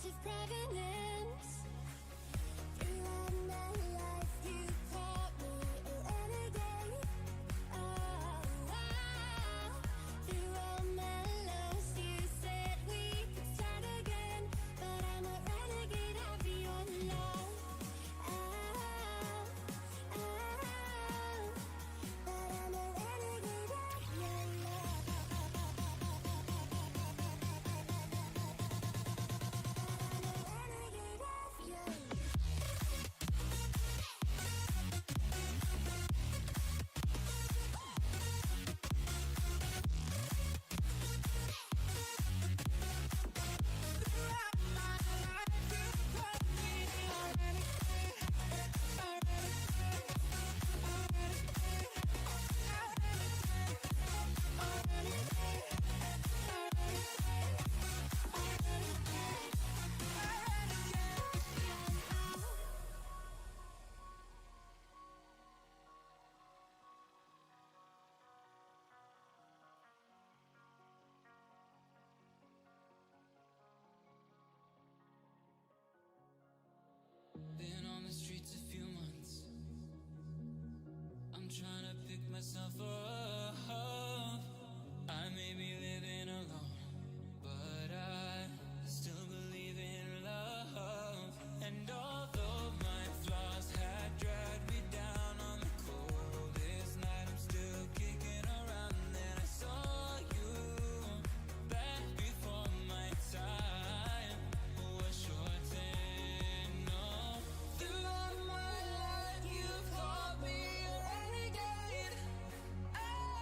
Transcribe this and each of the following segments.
Words of provenance. Throughout my life, you caught me a renegade. Oh, wow. Through all my lows, you said we could start again. But I'm a renegade of your love. Ah, ah, but I'm a renegade of your love. I'm a renegade of your love. Throughout my life, you caught me a renegade, a renegade, a renegade, a renegade, a renegade, a renegade, a renegade, a renegade. Been on the streets a few months. I'm trying to pick myself up. I may be living alone, but I still believe in love. And although my flaws had dragged me down on the coldest night, I'm still kicking around. Then I saw you back before my time was shortened. No, throughout my life, you've called me a renegade. Oh,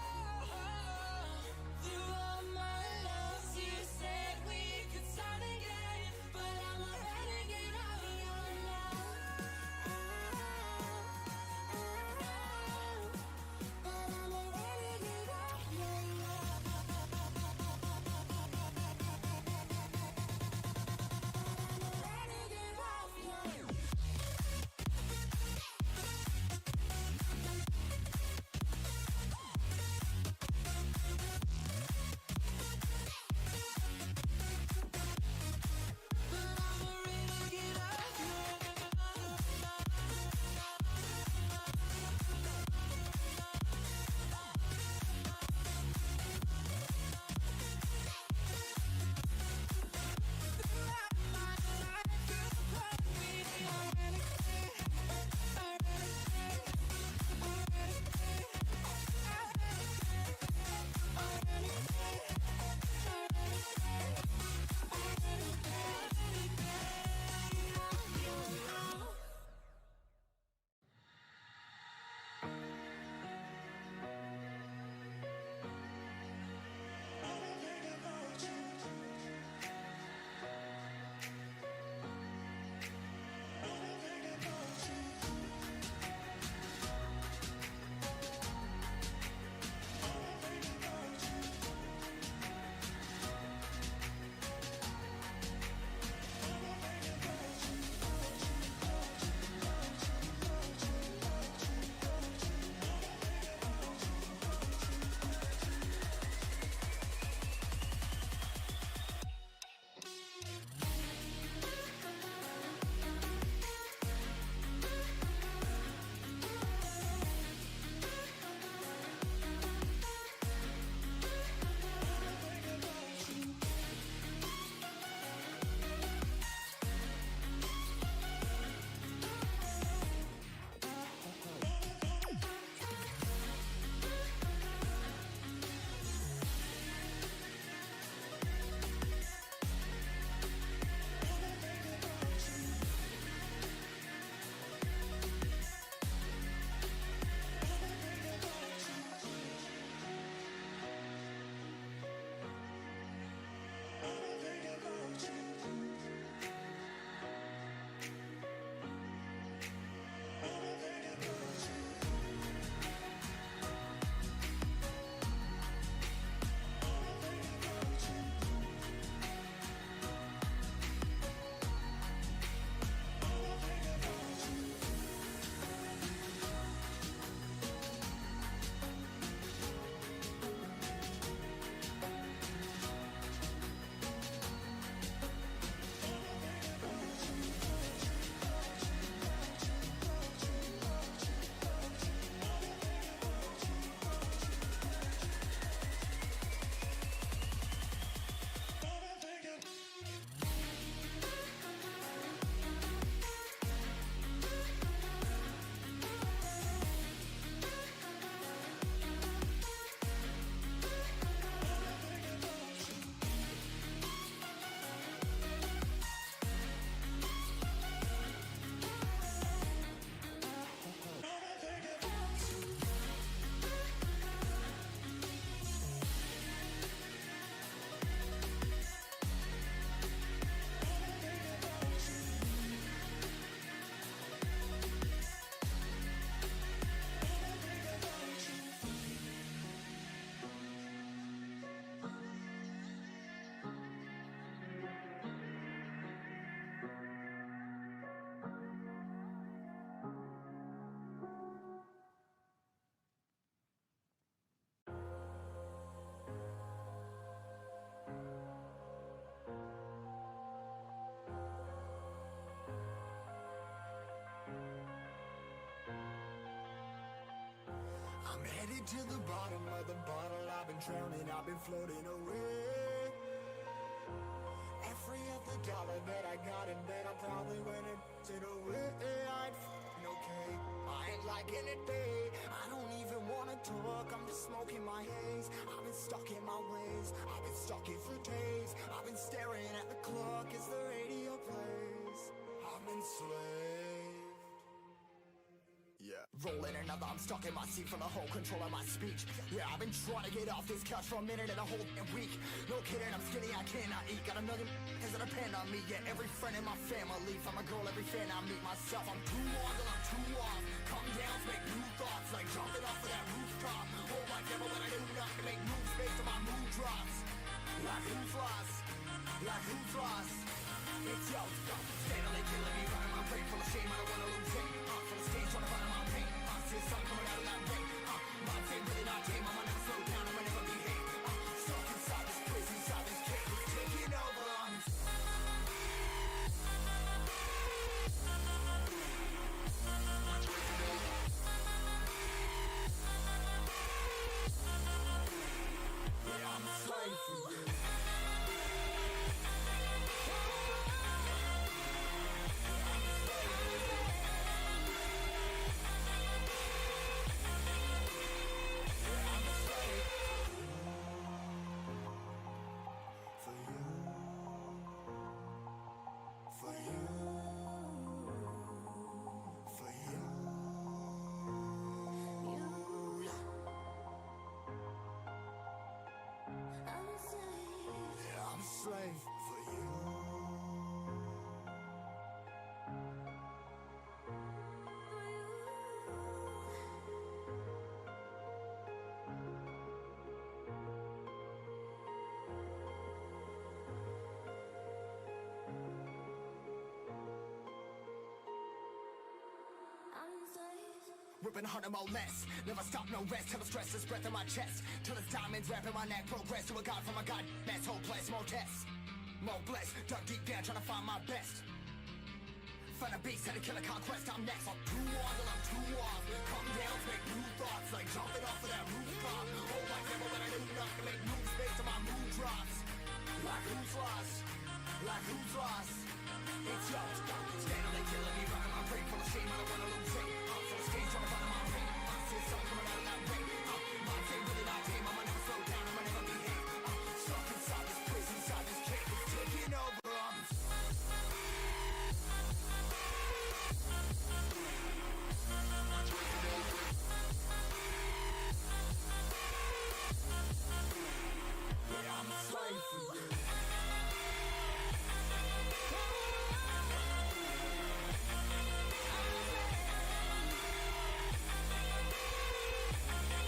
to the bottom of the bottle. I've been drowning, I've been floating away. Every other dollar that I got in bed, I probably went and it away. I ain't f***ing okay. I ain't liking it, babe. I don't even wanna talk. I'm just smoking my haze. I've been stuck in my ways. I've been stuck here for days. I've been staring at the clock as the radio plays. I'm enslaved. Yeah. Rolling another, I'm stuck in my seat from the whole control of my speech. Yeah, I've been trying to get off this couch for a minute and a whole damn week. No kidding, I'm skinny, I cannot eat. Got a million that depend on me. Yeah, every friend in my family. From a girl, every fan I meet myself. I'm too on till I'm too off. Come down, make new thoughts, like jumping off of that rooftop. Whole life never when I do nothing, make moves based on my mood drops. Like who's lost? Like who's lost? It's yo, steadily killing me, running my brain full of shame. I don't wanna lose it. I'm full of stage, trying to find my pain. I see the sun coming out of that rain. My team really not tame. I'ma never slow down. I'ma never behave. I'm stuck inside this prison, inside this cage. It's taking over. I'm yeah, I'm a slave for you. I'm a slave for you, for you, for you. Yeah. I'm a slave. Yeah, I'm a slave for you. For you. I'm enslaved. Whipping harder, more less. Never stop, no rest. Till the stress is breath in my chest. Till it's diamonds wrapping my neck. Progress to a god from a god. Mess, hopeless, more tests. More blessed. Dug deep down, trying to find my best. Find a beast, had to kill a conquest. I'm next. I'm too on till I'm too off. Come down, make new thoughts. Like jumping off of that rooftop. Whole life never when I do nothing. Make moves based on my mood drops. Like who's lost? Like who's lost? It's yo, steadily killing me, running my brain full of shame. I don't wanna lose it. I'm full of stage, trying to find my pain. I see the sun coming out of that rain. My team really not tame. I'ma never slow down. I'ma never behave. I'm stuck inside this prison, inside this cage. It's taking over. I'm yeah, I'm a slave for you.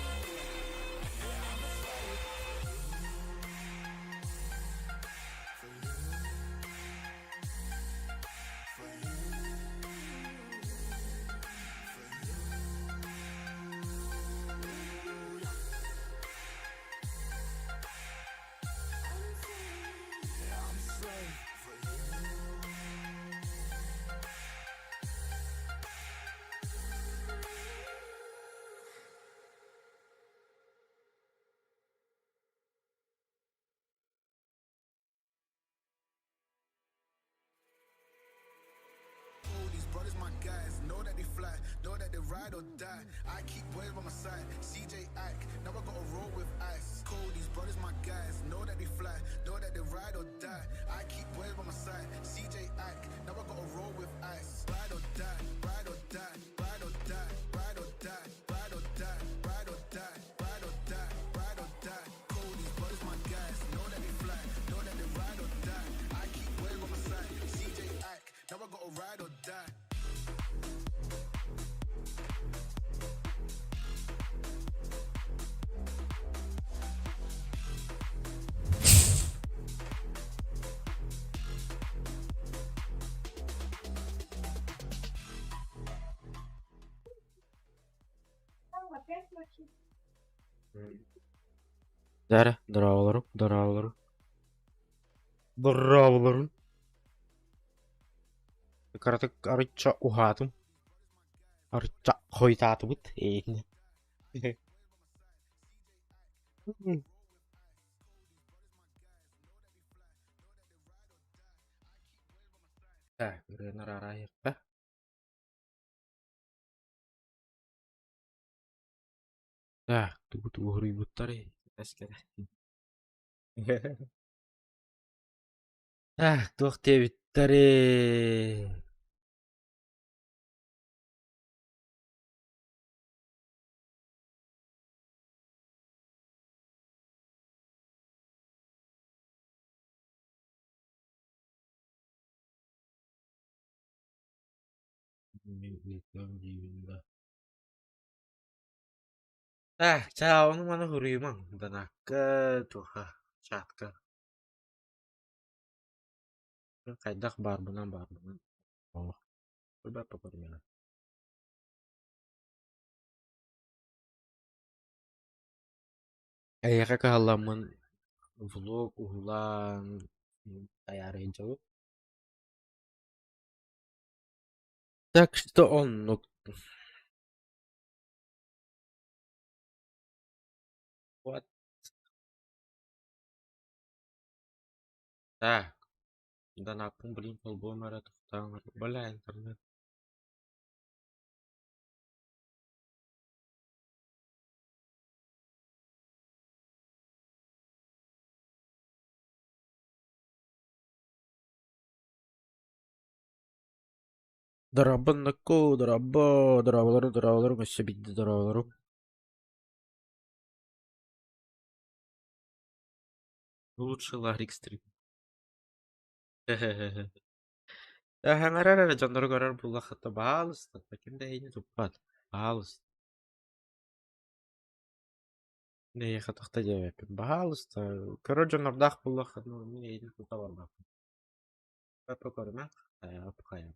Yeah, I'm a slave for you, for you, for you. Yeah. I'm enslaved. Yeah, I'm a slave for you. Oh, these brothers, my guys, know that they fly, know that they ride or die. I keep boys by my side, CJ Ike, now I gotta roll with ice. Cold, these brothers, my guys, know that they fly, know that they ride or die. I keep boys by my side, CJ Ike, now I gotta roll with ice. Ride or die, ride or die, ride or die, ride or die, ride or die, ride or die, ride or die, ride or die. Cold, these brothers, my guys, know that they fly, know that they ride or die. I keep boys by my side, CJ Ike, now I gotta ride or die. Опять молчит. Дьэ, дорооболоруҥ, дорооболоруҥ. Дорооболоруҥ. Кыратык арыйча уһаатым. Арыйча хойутаатыбыт эйигин. Так, ырыаны араарайыахха. Так, тугу тугу суруйбуттарый? Эскэрэ. Так, туох диэбиттэрий? Диибин да. Так, чаа, ону маны суруйумаҥ, донакка, туха, чатка. Хайдах баарбынан баарбынан. Олох. Эйиэхэ кыһалламмын влог уһулаан айаары сылдьабын. Так что оннук. Вот. Так. Донаппын блин холбуом эрэ тохтооҥ эрэ. Бля интернет. Дорообонноку, дорообо, дорооболору, дорооболору, өссө биирдэ дорооболору. Лучший Ларик стрим. Хаҥарар эрэ дьоннору көрөр буоллаххына, баһаалыста, ким да эһиини туппат, баһаалыста. Эйиэхэ тохто диэбэппин, баһаалыста, көрөр дьоннордоох буоллаххына, мин эйиини тута барбаппын. Көрүмэ, хайа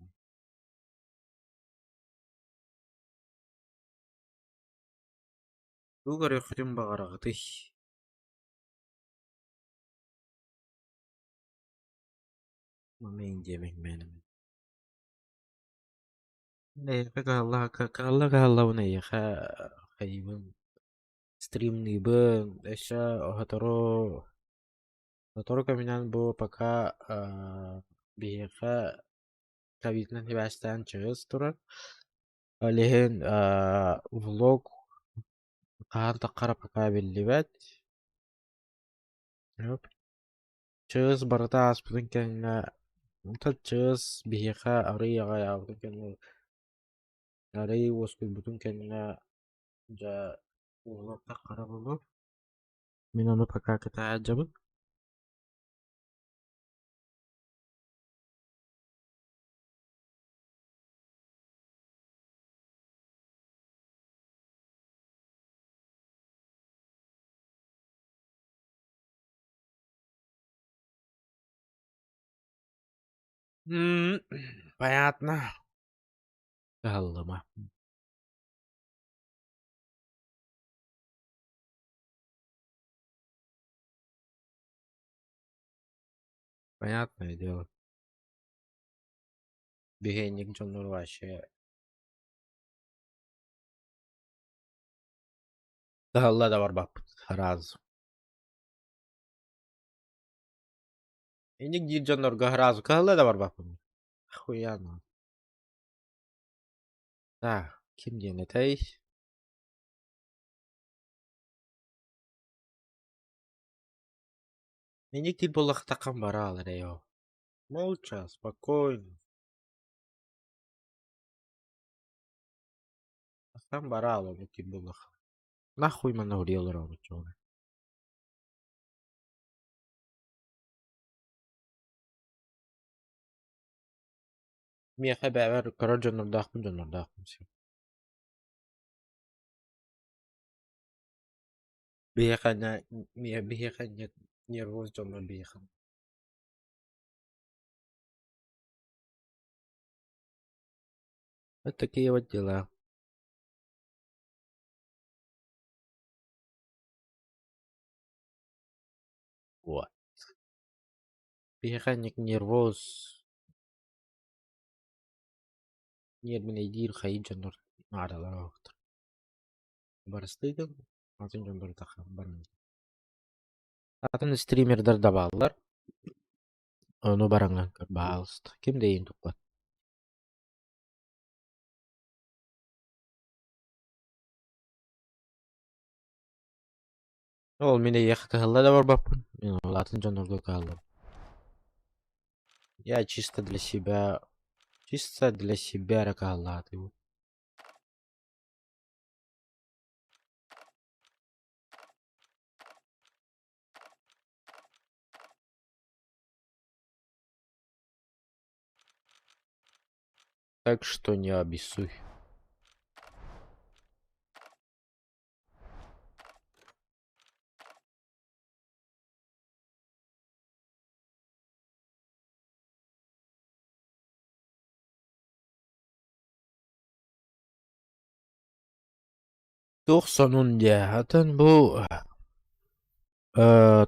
Тугу көрүөххүтүн баҕараҕытый? Мин диэмэҥ мээнэ. Эйиэхэ кыһалла кыһалла кыһаллабын эйиэхэ хайыыбын стримныыбын өссө сотору сотору кэминэн бу пока биһиэхэ ковидынан сибээстээн чыыс турар. Ол иһин влог хаһан таххара пока биллибэт. Чыыс барыта ааспытын кэннэ, онтон чыыс биһиэхэ арыый аҕай аабытын кэннэ, арыый уоскуйбутун кэннэ, дьэ уолаттар хара буолуо. Мин ону пока кэтэһэ сылдьабын. Понятно. Кыһаллыма. Понятное дело. Биһиэнньик дьоннор вообще кыһалла да барбаппыт сразу. Инник диир дьоннорго сразу кыһалла да барбаппын. Охуенно. Так, ким диэн этэй? Инник диир буоллахтаххын бараал эрэ оо. Молча, спокойно. Тахсан бараал оннук диир буоллах. Нахуй манна уруйа олоробут дьоҕуна. Миэхэ бэйэбэр көрөр дьоннордоохпун дьоннордоохпун син. Биһиэхэ биһиэхэ нервоз дьоннор биһиэхэ. Вот такие вот дела. Вот. Биһиэхэ нервоз нервнэйдиир хайыы дьоннор наадалара суохтар. Барыстыыгын, атын дьоннору таххан баран. Атын стримердэр да бааллар. Ону бараҥҥын көр, баһаалыста. Ким да эйигин туппат. Ол мин эйиэхэ кыһалла да барбаппын. Мин ол атын дьоннорго кыһаллабын. Я чисто для себя, чисто для себя эрэ кыһаллаатыбын. Так что не обессудь. Туох сонун диэ, атын бу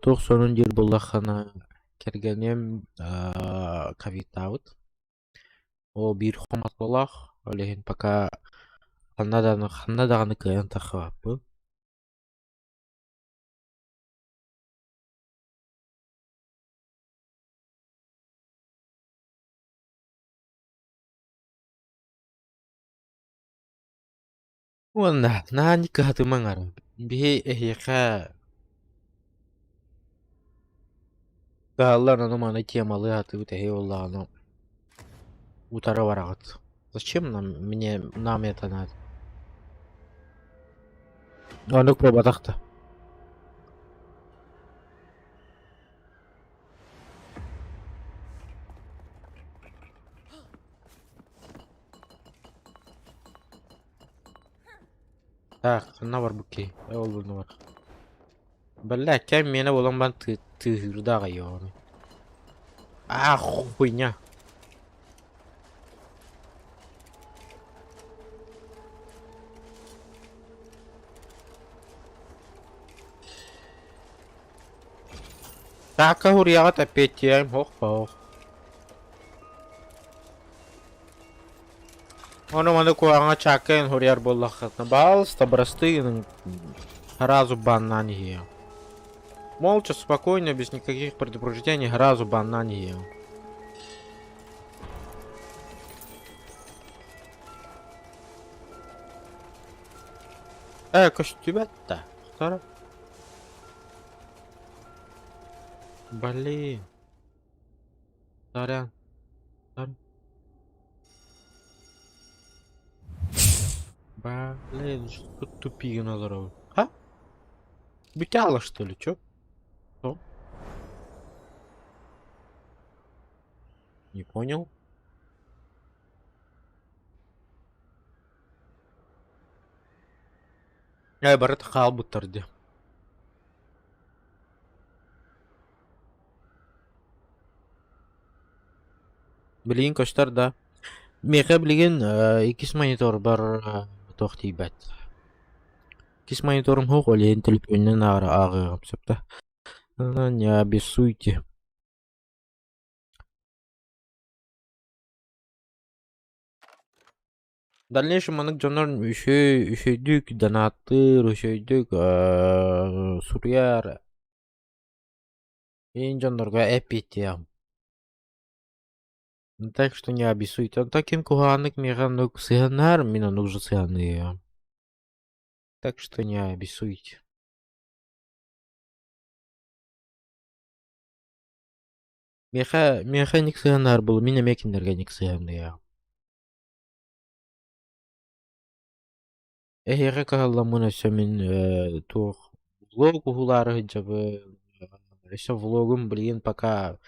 туох сонун диир буоллаххына кэргэним ковидтаабыт. Ол биир хомолтолоох, ол иһин пока ханна даҕаны ханна даҕаны кыайан тахсыбаппын. Уонна наһаа кыһатымаҥ эрэ, биһи эһиэхэ кыһаллан ону-маны темалыы сатыыбыт эһиги буоллаҕына утары бараҕыт. Зачем нам мне нам это надо? Оннук буолбатах да. Так, ханна барбыт киһи? Э, ол онно бар. Бля, кэм миэнэ буолан баран тыаһыырдаах айыаҕыный. А, хуйня. Таакка хуруйаҕыт эппиэттиэм һох-һох. Ону маны куһаҕаҥҥа чааккайан суруйар буоллаххытына, баалыста бырастыы сразу баннаан иһиэҕим. Молча, спокойно, без никаких предупреждений сразу баннаан иһиэҕим. Ээ, көстүбэт да. Сара. Блин. Сорян. Сорян. Блин, что тут тупигин олоробун. А? Бүтэ что ли, чё? Что? Не понял. Ээ, барыта хаалбыттар дии. Билигин көстөр да. Миэхэ билигин иккис мониторбар туох тиийбэт. Иккис мониторум суох, ол иһин төлөпүөнүнэн ааҕыаҕым сөп да. Не обессудьте. В дальнейшем маннык дьоннор үчүгэй үчүгэйдик донаттыыр, үчүгэйдик суруйар Ин дьоннорго эппиэттиэҕим. Так что не обессудьте. Онтон ким куһаҕаннык миэхэ оннук сыһыаннаһар, мин оннук же сыһыанныйыам. Так что не обессудьте. Миэхэ миэхэ инник сыһыаннаһар буолуо, мин эмиэ кинилэргэ инник сыһыанныйыам. Эһиэхэ кыһалламмын өссө мин туох влог уһулаары сылдьабын. Өссө влогум билигин пока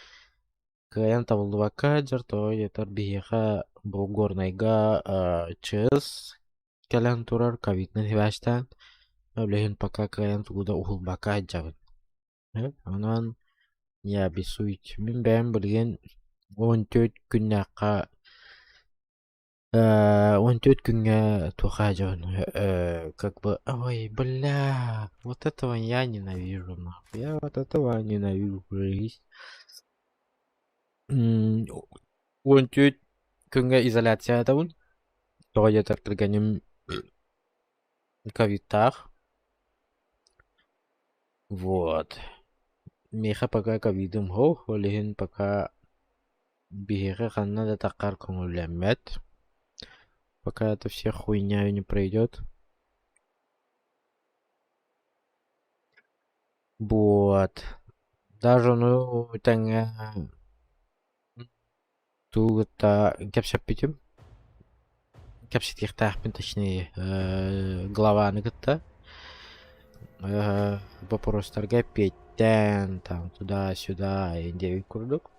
кыайан табыллыбакка сылдьар, тоҕо диэтэр биһиэхэ бу Горнайга ЧС кэлэн турар ковидынан сибээстээн, ол иһин пока кыайан тугу да уһулбакка сылдьабын. Онон не обессудь. Мин бэйэм билигин 14 күннээххэ 14 күҥҥэ туохха дьон как бы ой бля вот этого я ненавижу нахуй я вот этого ненавижу жизнь 14 күҥҥэ изоляциятабын тоҕо диэтэр кэргэним ковидтаах вот. Миэхэ пока ковидым суох, ол иһин пока биһиэхэ ханна да таххар көҥүллэммэт. Пока это вся хуйня не пройдет. Вот. Даже ону тэҥҥэ Тугу кытта кэпсэппитим, кэпсэтиэхтээхпин точнее главаны кытта вопростарга эппиэттээн там туда-сюда диэбит курдук.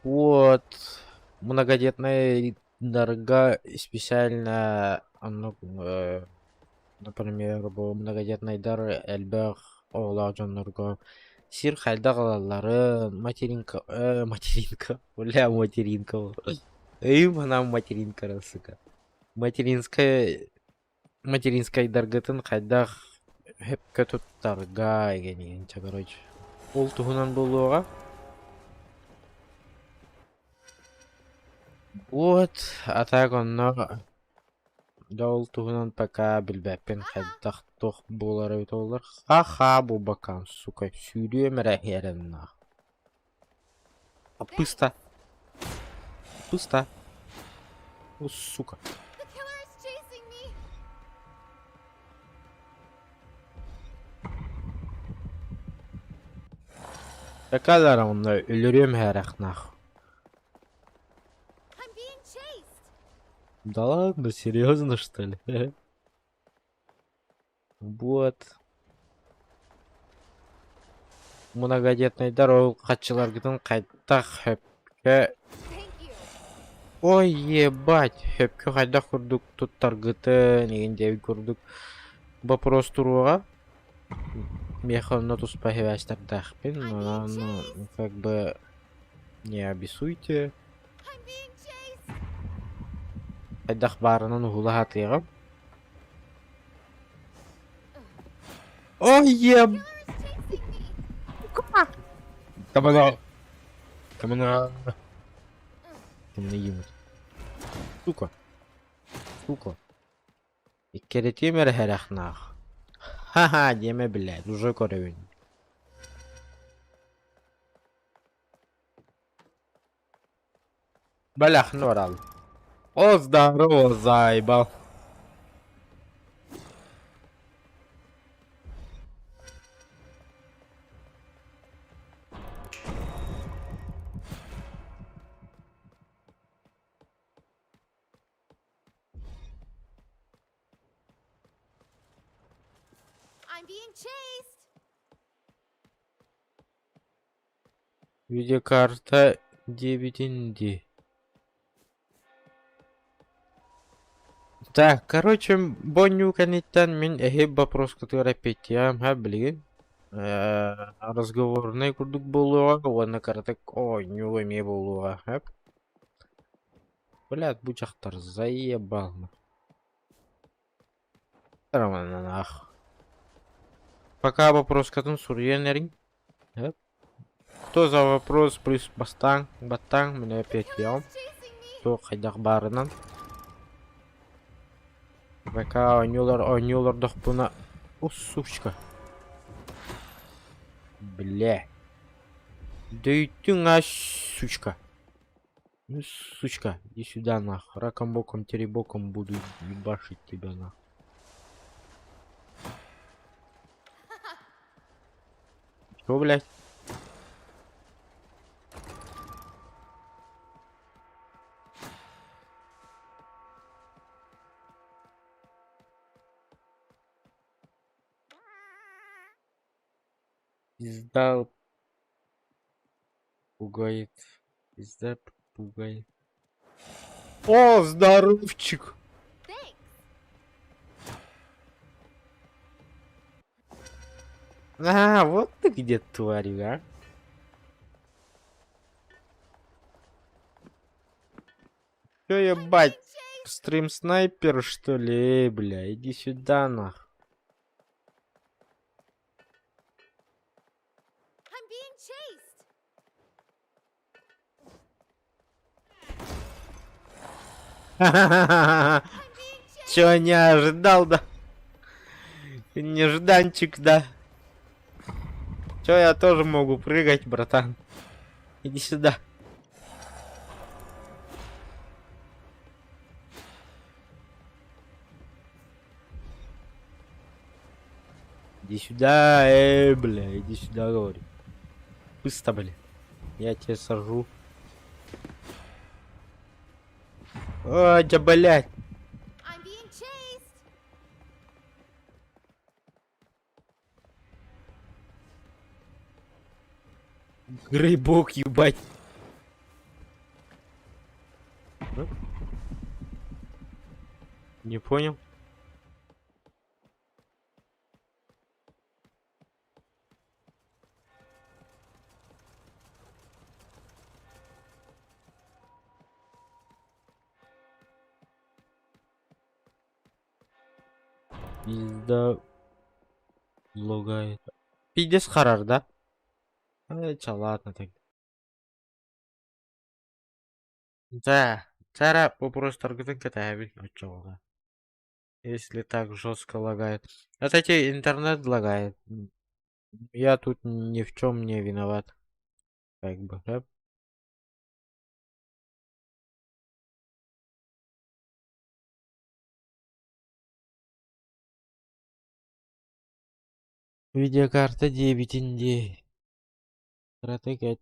Вот многодетная дарга специально оннук например бу многодетнайдар элбэх оҕолоох дьоннорго сир хайдах ылалларын материнка материнка бля материнка өйүм санаам материнка сука материнская материнскайдаргытын хайдах сөпкө туттарга эҥин короче ол туһунан буолуоҕа. Вот, а так онно да ол туһунан пока билбэппин хайдах туох буолара эбитэ буоллар. Ха-ха буолбаккаан, сука, сүүрүөм эрэ эрэннээх. Пусто. Пусто. О, сука. The killer is chasing me. Такалар онно өлөрүөм һээрэхнах. I'm being chased. Да ладно, серьезно что ли? Вот. Многодетнайдар ол хаччыларгытын хайдах сөпкө Thank you. Ой, ебать, сөпкө хайдах курдук туттаргытын игин диэбит курдук вопрос туруоҕа. Миэхэ онно туспа сибээстэрдээхпин, I'm being онон chased. как бы не обессуйте. I'm being chased. Хайдах баарынан уһула сатыаҕым. Ой, еб... Killer is chasing me. Камана. Камана. Камана ебут. Сука. Сука. Иккэрэтиэм эрэ сэрэхнаах. Ха-ха, диэмэ блядь, уже көрөбүн. Бэлэх норал. О, здорово, заебал. I'm being chased. Видеокарта диэбитин дии. Так, короче, бонньуу кэнниттэн мин эһи боппуруоскутугар эппиэттиэҕим һэ билигин. Разговорнай курдук буолуоҕа уонна кыратык оонньуу эмиэ буолуоҕа сөп. Блядь, бу дьахтар заебал. Романаах. Пока вопроскатын суруйан эриҥ. Сөп. Кто за вопрос плюс бастааҥ, баттааҥ, мин The killer эппиэттиэҕим. is chasing me. Туох хайдах баарынан. Пока оонньуулар оонньуу олордохпуна... О, сучка. Бля. Дөйтүҥ а, сучка. Ну, сучка, иди сюда нах. Раком боком теребоком буду ебашить тебя нах. Чего, блядь? Пизда пугает. Пизда пугает. О, здоровчик! Thanks. А, вот ты где, тварь, а? Чё, I'm ебать, being chased. стрим-снайпер, что ли? Эй, бля, иди сюда, нах. I'm being chased. I'm Чё, не ожидал, да? Нежданчик, да? Чё, я тоже могу прыгать, братан? Иди сюда. Иди сюда, эй, бля, иди сюда, говорю. Быстро, бля. Я тебя сожру. Ой, да, блядь. I'm being chased. Грибок, ебать. А? Не понял. Пизда лагает. Пиздец харар, да? Эй, чё, ладно тогда. Да, Тара вопростаргытын кэтэһэбин оччоҕуна. Если так жестко лагает. Кстати, интернет лагает. Я тут ни в чем не виноват. Как бы, да? Видеокарта диэбитин дии. Кыратык эт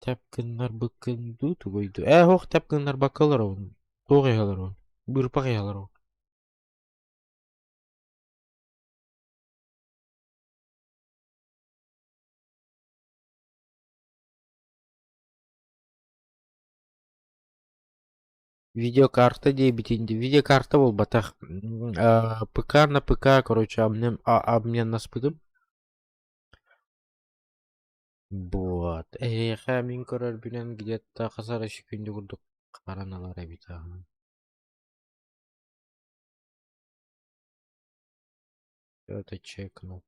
тэп гыннарбыккын дуу тугуй дуу. Ээ һуох тэп гыннарбакка олоробун. Туох иһэ олоробун. Быырпах иһэ олоробун. Видеокарта диэбитин дии. Видеокарта буолбатах. ПК на ПК, короче, обмен, обменнаспытым. Вот. Эһиэхэ мин көрөрбүнэн где-то хас эрэ секунда курдук хараналар эбит аһа. Это чекнул.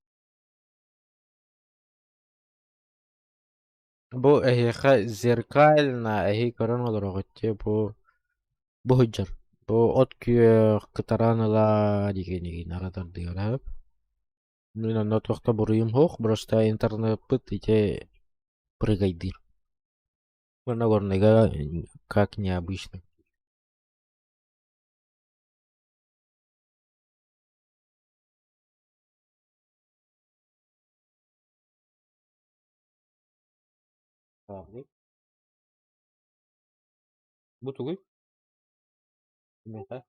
Бу эһиэхэ зеркально эһи көрөн олороҕут дии бу бу сылдьар. Бу от күөх кытаран ыла диэки нара тардыалаһып. Мин онно туох да буруйум суох, просто интернеппыт ити прыгайдыыр. Уонна Горныйга как необычно. Бу тугуй? Кимиэхэ?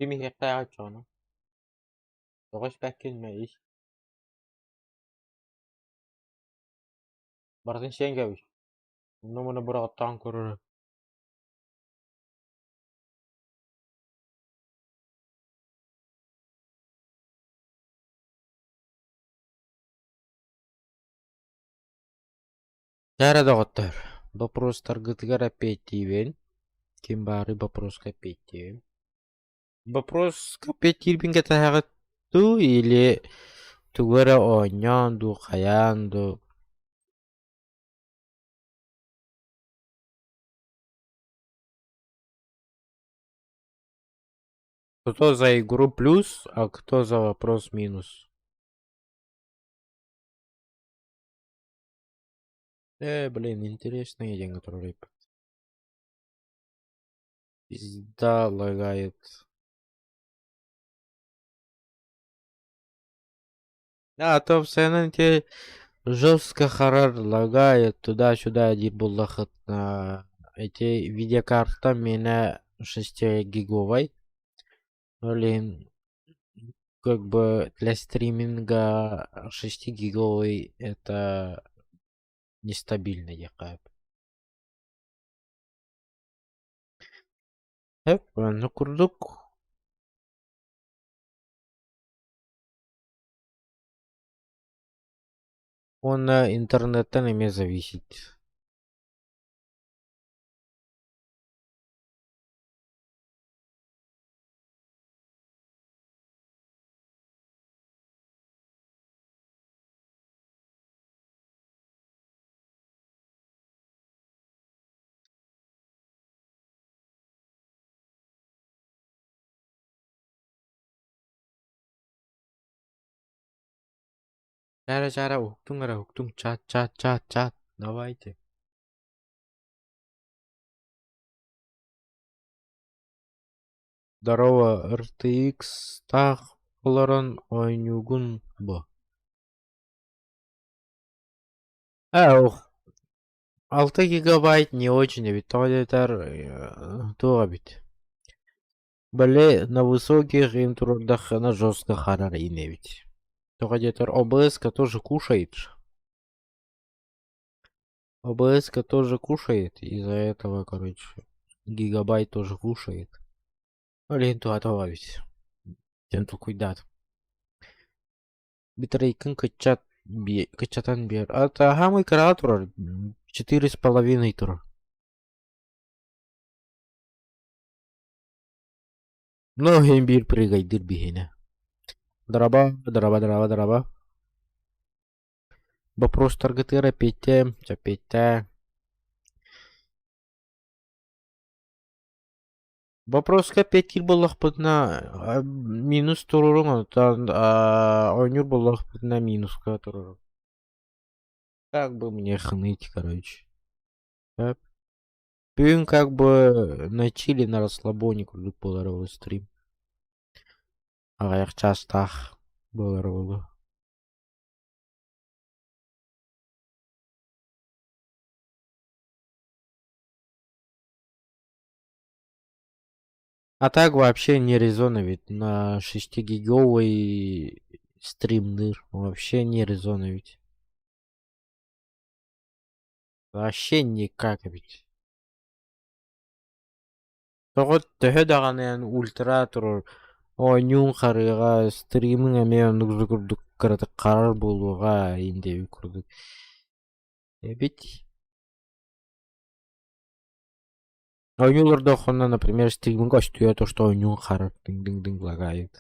Ким иһиэхтээх оччоҕуна? Тоҕо испэккин мэ ис Барытын сиэн кэбис, онно-манна быраҕаттаан көрөрө Дьэ эрэ доҕоттоор, боппуруостаргытыгар эппиэттиибин, ким баарый боппуруоска эппиэттиэм. Боппуруоска эппиэттиирбин кэтэһэҕит дуу или тугу эрэ оонньоон дуу, хайаан дуу? Кто за игру плюс, а кто за вопрос минус? Блин, интересный день, который пизда лагает. А то в Сенате жестко харар лагает туда-сюда диир буоллаххытына ити видеокарта миэнэ 6-гиговай. Блин, как бы для стриминга 6-гиговый это нестабильно диэххэ сөп. Оннук курдук Уонна интернеттэн эмиэ зависит. Чара чара уһуктуҥ эрэ уһуктуҥ чат чат чат чат давайте. Здорово, RTX-таах олорон оонньуугун бу? Ээ ох, 6 гигабайт не очень эбит, тоҕо диэтэр туох эбит. Били на высоких им туруордаххына жестко харар ини эбит. Тоҕо диэтэр ОБС-ка тоже кушает же. ОБС-ка тоже кушает, из-за этого, короче, гигабайт тоже кушает. Ол иһин туһата эбит. Диэн толкуйдаатым. Битрейкын кыччат кыччатан биэр. А самый кыраҕа турар, 4,5 турар. Ну, иһин биир прыгайдыыр биһиэнэ. Дороба, дороба, дороба, дороба. Боппуруостаргытыгар эппиэттээм, эппиэттээ. Вопроска эппиэттиир буоллахпытына минус туруоруҥ, онтон оонньуур буоллахпытына минуска туруоруҥ. Как бы мне хныть, короче. Сөп. Бүгүн как бы на чили, на расслабоне курдук буолар ол стрим. Аҕыйах чаастаах буолар буолуо. А так вообще не резонно ведь на 6-гиговый стримныр вообще не резонно ведь. Вообще никак ведь. Тоҕо төһө даҕаны эн ультра турар оонньууҥ харыаҕа, стримиҥ эмиэ оннук курдук кыратык харар буолуоҕа индиэбит курдук эбит. Оонньуу олордоххуна, например, стримиҥ көстүө то, что оонньууҥ харар дыҥ-дыҥ-дыҥ лагает.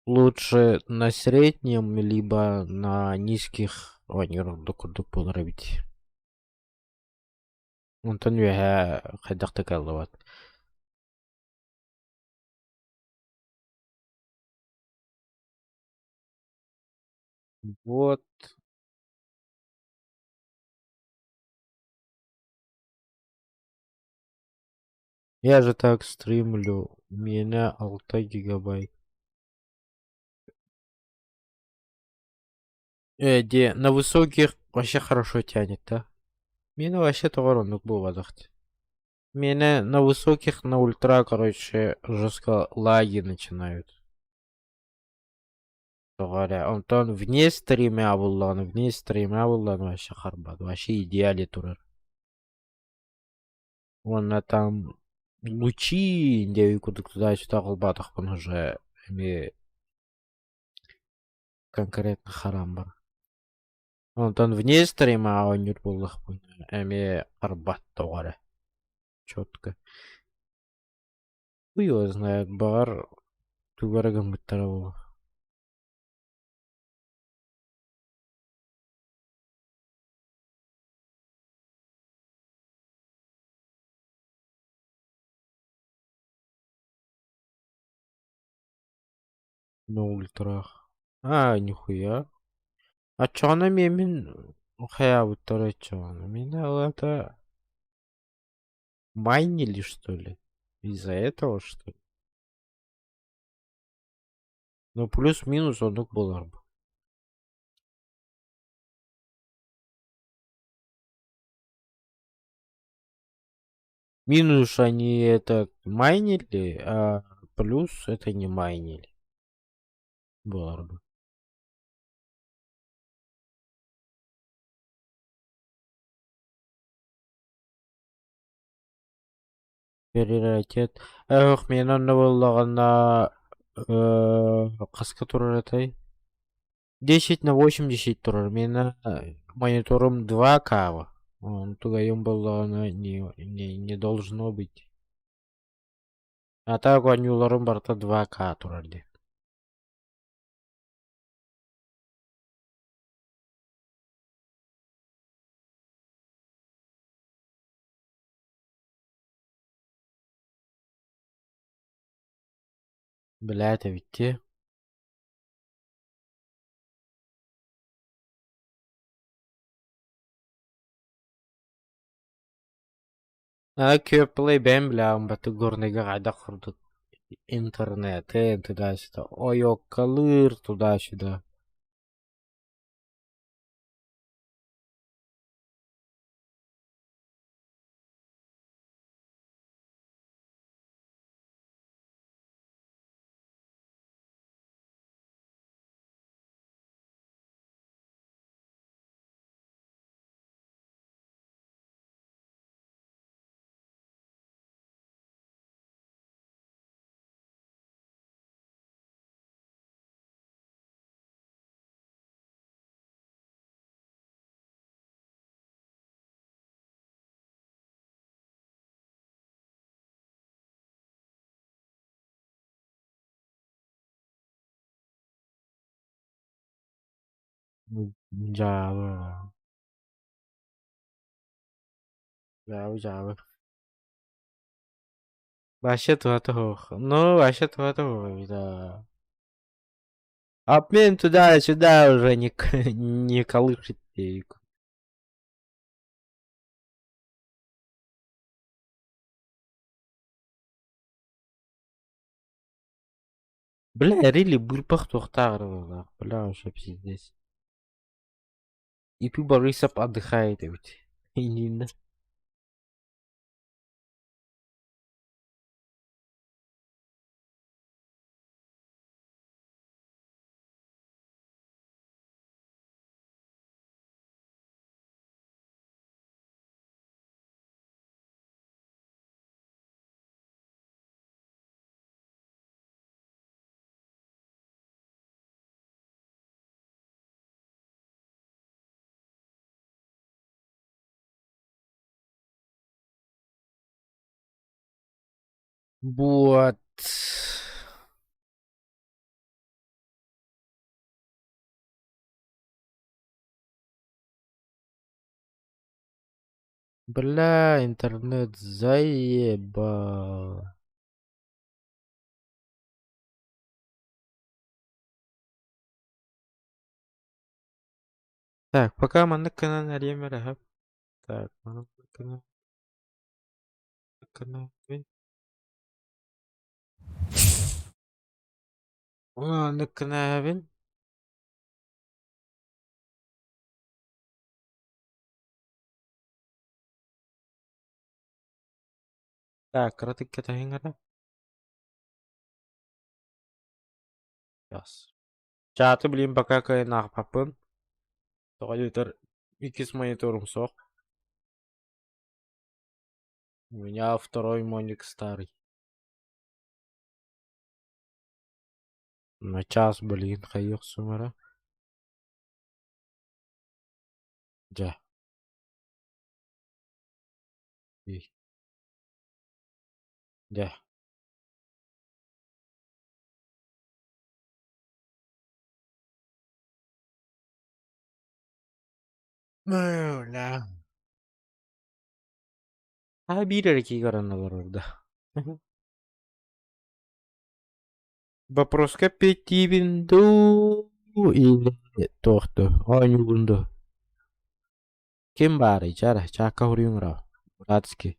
Лучше на среднем либо на низких оонньуур ордук курдук буолар эбит. Онтон үөһэ хайдах да кыаллыбат. Вот. Я же так стримлю, миэнэ 6 гигабайт. Де на высоких вообще хорошо тянет, да? Миэнэ вообще тоҕо оннук буолбатах Миэнэ на высоких, на ультра, короче, жестко лаги начинают. Тоҕо эрэ. Онтон вне стрима буоллаҕына, вне стрима буоллаҕына вообще харбат, вообще идеале турар. Уонна там лучи диэби курдук туда-сюда холбоотохпун уже эмиэ конкретно харам бар. Онтон вне стрима оонньуур буоллахпына эмиэ харбат тоҕо эрэ. Четко. Хуй его знает, баҕар тугу эрэ гыммыттара буолуо. На ультрах. А, нихуя. Оччоҕуна эмиэ мин хайаабыттара оччоҕуна. Мин это майнили, что ли? Из-за этого, что ли? Ну, плюс-минус оннук буолар бу. Минус они это майнили, а плюс это не майнили. Буолар бу. Приоритет. Эх, мин онно буоллаҕына хаска турар этэй? 10 на 80 турар. Миэнэ мониторум 2К. Онтугайым буоллаҕына не, не, не должно быть. А так оонньууларым барыта 2К турар дии. Блядь, эбит дии. Көөппүлэй бэйэм билэҕин баты Горнайга хайдах курдук интернеты туда-сюда ойуоккалыыр туда-сюда. Дьаабы дьаабы-дьаабы. Вообще туһата суох. Ну, вообще туһата суох эбит аа. Обмен туда-сюда уже не, не колышет. Бля, рили бырпах туохтааҕар быһыылаах. Бля, вообще пиздец. И Борисов отдыхает эбит. Иннинэ. Вот. Бля, интернет заебал. Так, пока маннык гынан эриэм эрэ сөп. Так, маннык гынан гынан Маннык гынабын. Так, кыратык кэтэһиҥ эрэ. Сейчас. Чаты билим пока кыайан аахпаппын. Тоҕо диэтэр иккис мониторум суох. У меня второй моник старый. На час, блин, хайыах сумара. Дьэ. Дьэ. Бля. А биир эрэ киһи көрөн олорор да. Вопроска эппиэттиибин дуу или туох дуу оонньуубун дуу? Ким баарый чара чаакка хоруйуҥ эрэ братский.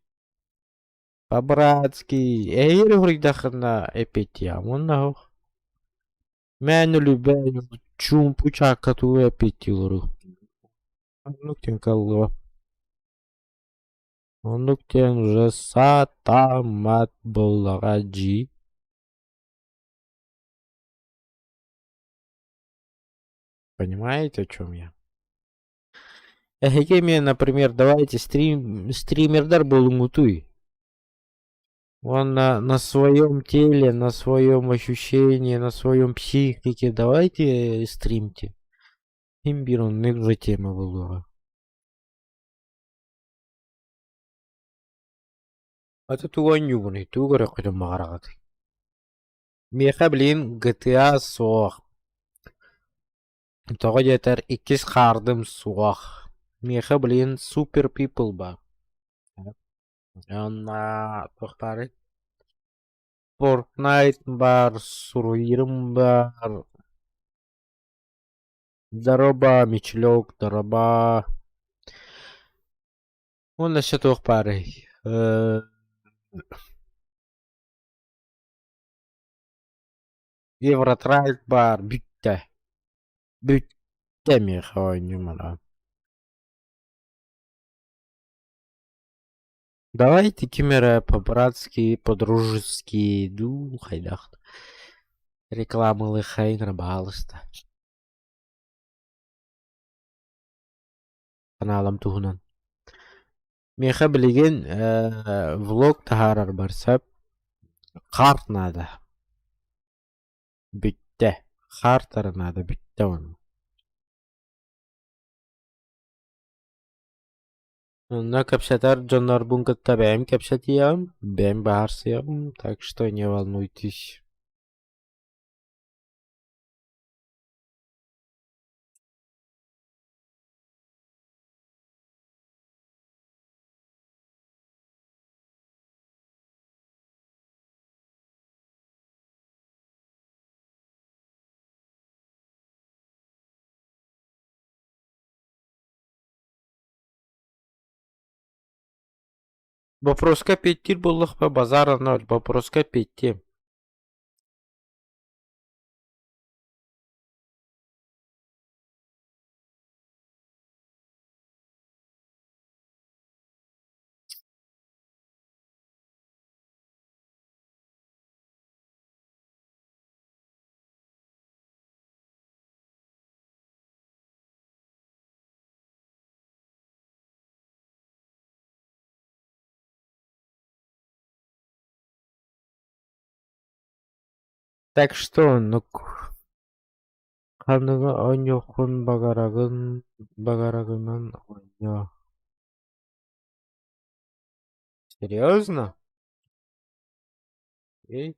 По-братски эһиги хоруйдаххына эппиэттиэҕим уонна суох. Мээнэ үлүбээй чуумпу чаакка тугу эппиэттии олоруй. Оннук диэн кыаллыба. Оннук диэн уже сатаммат буоллаҕа дии. Понимаете, о чем я? Эһиги эмиэ, например, давайте стрим, стримердар буолуҥҥутуй. Уонна на своем теле, на своем ощущении, на своем психике давайте стримьте. Им биир оннук же тема буолуоҕа. А то тугу оонньуугунуй, тугу көрөххүтүн баҕараҕытый? Миэхэ билигин GTA суох. Тоҕо диэтэр иккис хаардым суох. Миэхэ билигин Super People баар. Уонна туох баарый? Fortnite баар, суруйарым баар. Дороба, Мичлёк, дороба. Уонна өссө туох баарый? Евротрак баар бүттэ. Бүттэ миэхэ оонньуумара. Давайте ким эрэ по-братски, по-дружески дуу хайдах рекламалыаххайын эрэ баһаалыста. Каналым туһунан. Миэхэ билигин влог таһаарарбар сөп карт наада. Бүттэ. Картара наада бүттэ уонна. Онно кэпсэтэр дьоннорбун кытта бэйэм кэпсэтиэҕим, бэйэм быһаарсыаҕым, так что не волнуйтесь. Боппуруоска эппиэттиир буоллахпына базара ноль, боппуруоска эппиэттиэм. Так что оннук Ханныгы оонньуоххун баҕарагын баҕарагынан оонньоо. Серьезно? Эй.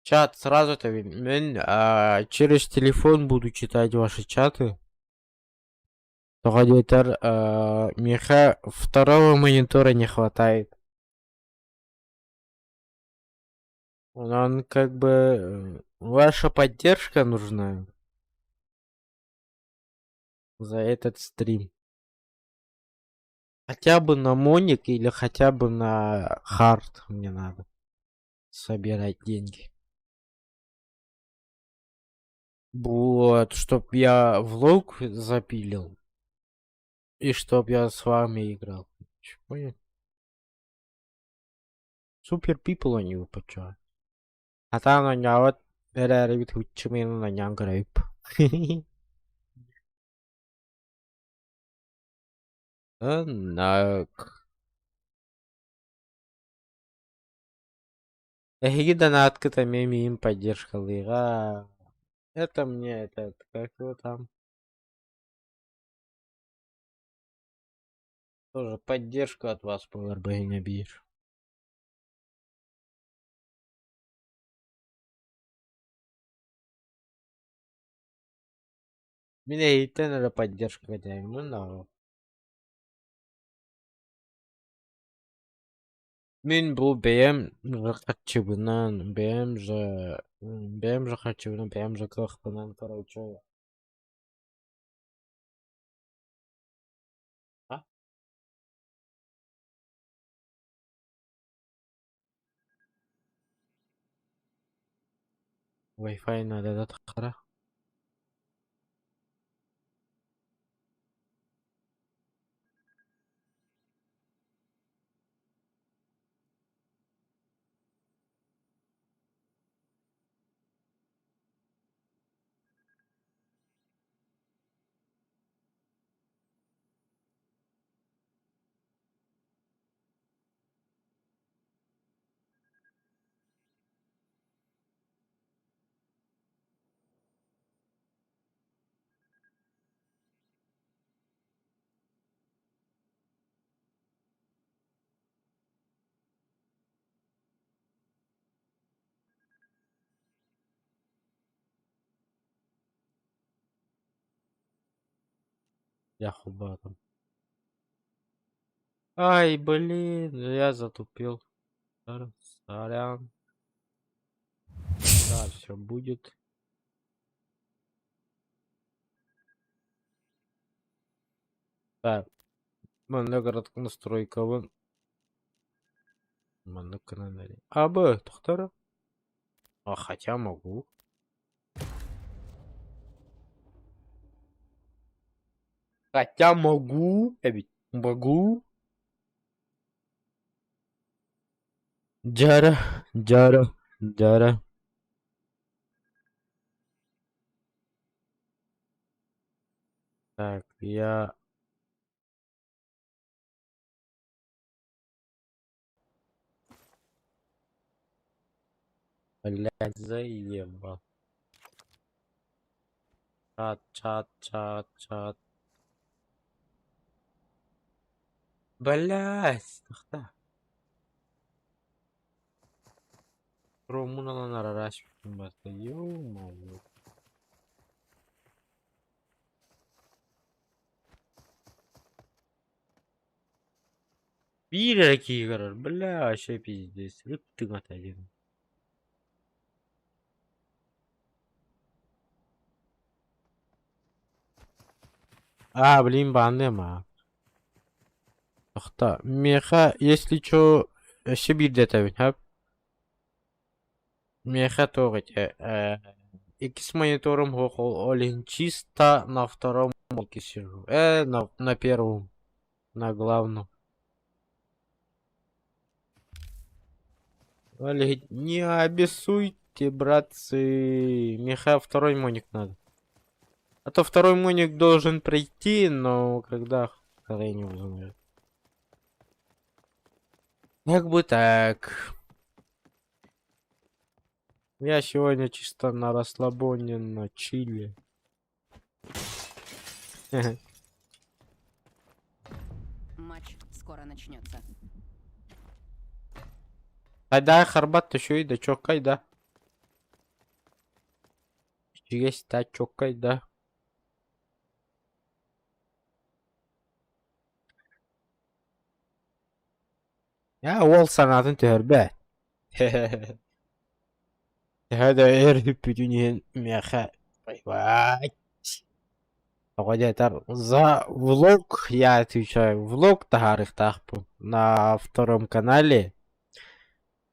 Чат сразу мин через телефон буду читать ваши чаты. Тоҕо диэтэр миэхэ второго монитора не хватает. Онон как бы ваша поддержка нужна за этот стрим. Хотя бы на моник или хотя бы на хард мне надо собирать деньги. Вот, чтоб я влог запилил. И чтоб я с вами играл. Понял? Супер People они выпача. А там оонньообот эрээрибит хуччуминан оонньоон көрөйүп. Оннук. Эһиги донааткыт эмиэ миигин поддержкалыыга. Это мне этот, как его там? Тоже поддержку от вас буолар быһыына биир. Мин эһигиттэн эрэ поддержка кэтэһэбин наҕа. Мин бу бэйэм харчыбынан, бэйэм же бэйэм же харчыбынан, бэйэм же кыахпынан короче А? Wi-Fi надо да тахара. Я хубатом. Ай, блин, я затупил. Сорян. Да, все будет. Так. Манна городка настройкабын маннык гынан эрэ. А, Б, тохтор. А хотя могу. Хотя могу, эбит. Могу. Дьара, дьара, дьара. Так, я Блядь, заебал. Чат, чат, чат, чат. Блядь, тохтоо. Ромун ылан арарашпын барта. Ё-моё. Биир эрэ киһи көрөр, бля, вообще пиздец. Ыттыҥ один. А, блин, банным, а. Тохтоо. Миэхэ, если чё, өссө биирдэ этэбин, хөп? Миэхэ туох ити, иккис мониторум суох, ол иһин чисто на втором блоке сижу. На первом, на главном. Ол иһин не обессудьте, братцы, миэхэ второй моник надо. А то второй моник должен прийти, но когда хрень его знает. Как бы так. Я сегодня чисто на расслабоне, на чиле. Матч скоро начнется. Хайда харбат үчүгэй да чоккай да. Ичигэс да чоккай да. Я уол санаатын түһэрбэт. Төһө да өр бүппүтүн иһин миэхэ ебать тоҕо диэтэр за влог я отвечаю влог таһаарыахтаахпын на втором канале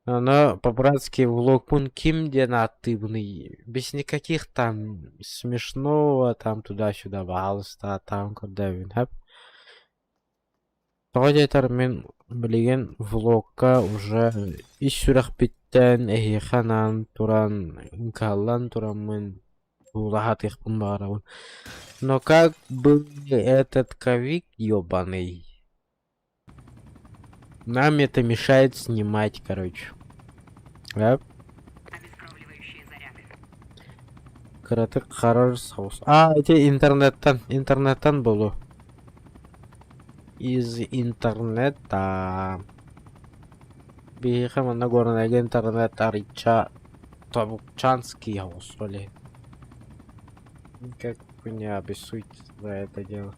ону по-братски влогпун ким диэн ааттыыбыный без никаких там смешного там туда-сюда баһаалыста ааттаан көрдөөбүн сөп Тоҕо диэтэр мин билигин влогка уже ис сүрэхпиттэн эһиэхэ анаан туран кыһаллан тураммын уулаһатыахпын баҕарабын. Но как бы этот ковид ёбаный нам это мешает снимать, короче. Да? Кыратык харар соус. А, ити интернеттэн, интернеттэн буолуо. Из интернета. Биһиэхэ манна Горнайга интернет арыйча Тобукчанский оҕус ол Как вы не обессудьте за это дело.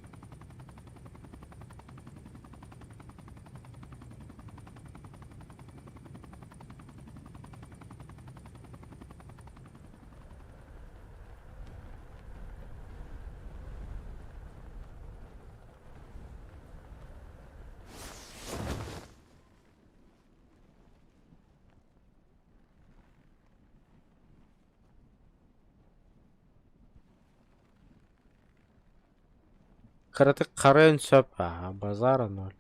Кыратык харыан сөп аа, базара ноль.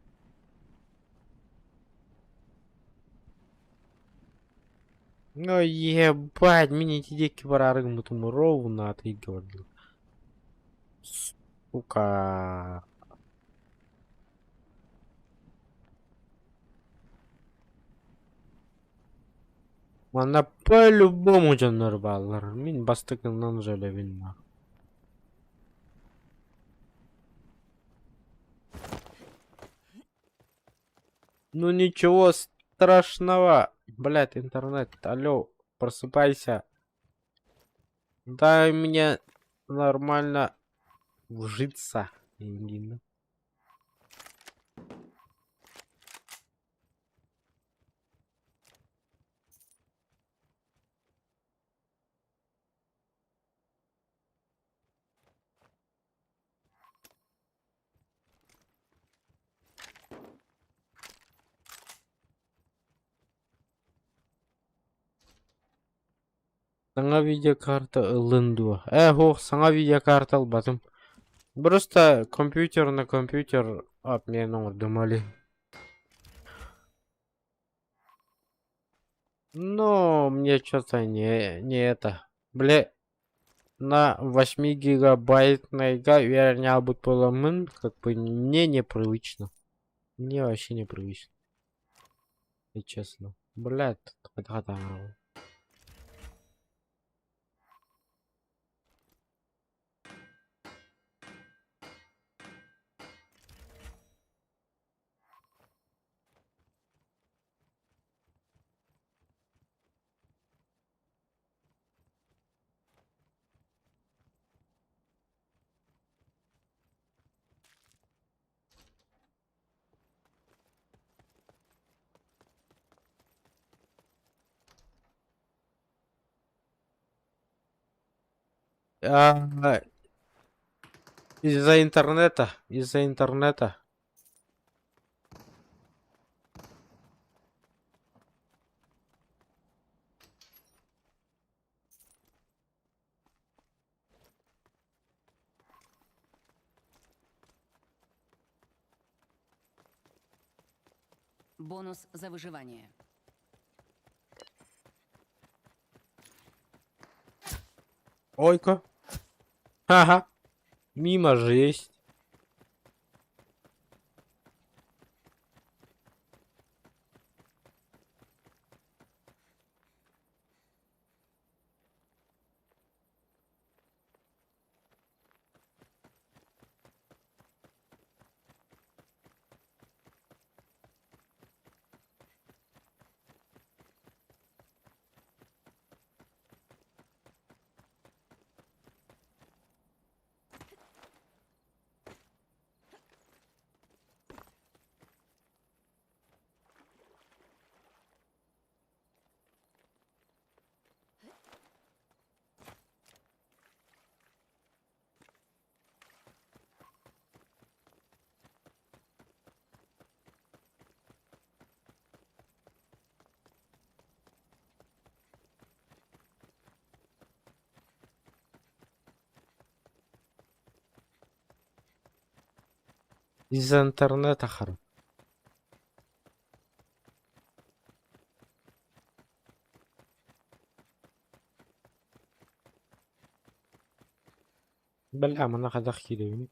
Ну ебать, мин ити диэки бараары гыммытым ровно атыырга бардым. Сука. Манна по-любому дьоннор бааллар. Мин бастакынан уже өлөбүн Ну ничего страшного. Блядь, интернет, алло, просыпайся. Дай мне нормально вжиться. Ингина. Саҥа видеокарта ыллын дуо? Ээ, суох, саҥа видеокарта ылбатым. Просто компьютер на компьютер обмен оҥордум али. Но мне что-то не это. Бля, на 8 гигабайтныйга үөрэнээбит буоламмын, как бы мне непривычно. Мне вообще непривычно. И честно. Блядь, хатаҥаҕын. А, из-за интернета, из-за интернета. Бонус за выживание. Ойка. Ха-ха. Мимо жесть. Из-за интернета хар. Бля, манна хайдах киирэбиний?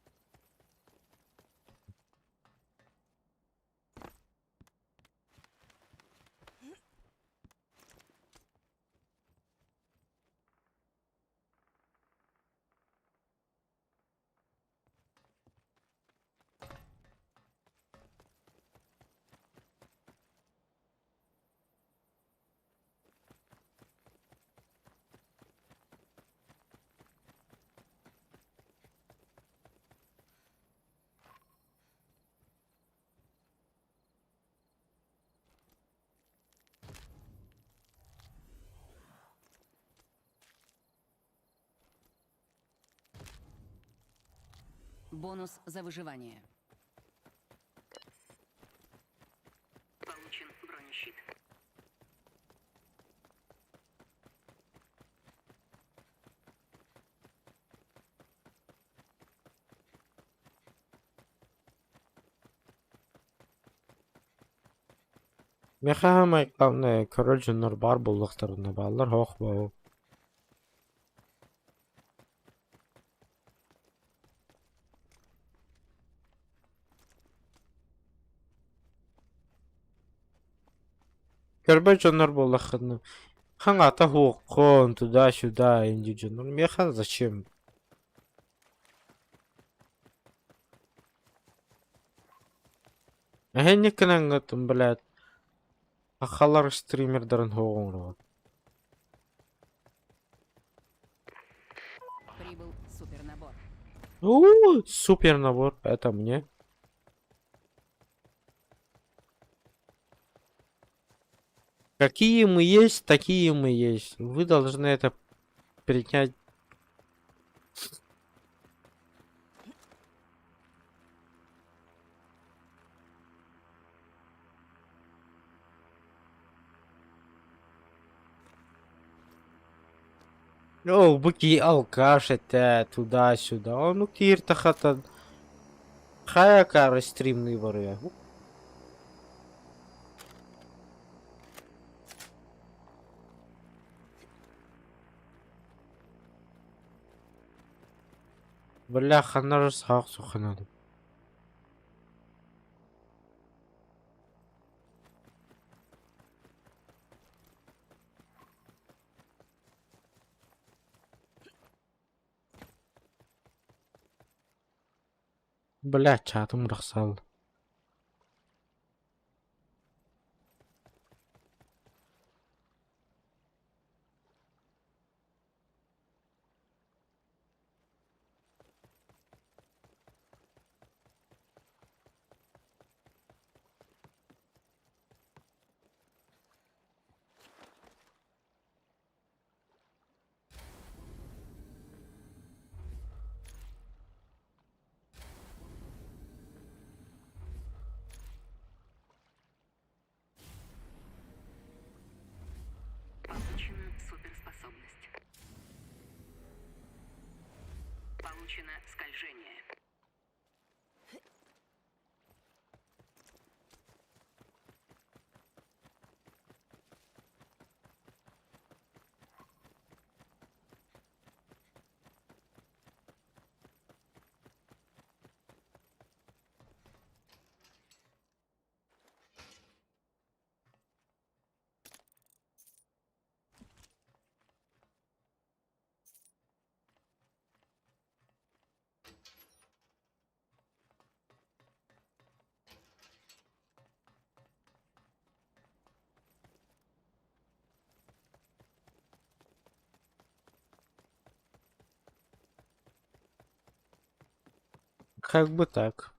Бонус за выживание. Получен бронещит. Миэхэ саамай главное көрөр дьоннор баар буоллахтарына бааллар һоох буолуо. Көрбөт дьоннор буоллаххына хаҥата суоххун туда-сюда инди дьоннор миэхэ зачем? Эһэнник гынаҥҥытын блядь сахалар стримердарын суох оҥороҕут. Прибыл супернабор. У, супер набор, это мне. Какие мы есть, такие мы есть. Вы должны это принять. Ол бу киһи алкаш этэ, туда-сюда. Ону кииртэххэ хайа акаары стримныы барыа. Бля, ханна саах суханадым. Бля, чаатым бырахсаал. Получена суперспособность. Получено скольжение. Как бы так.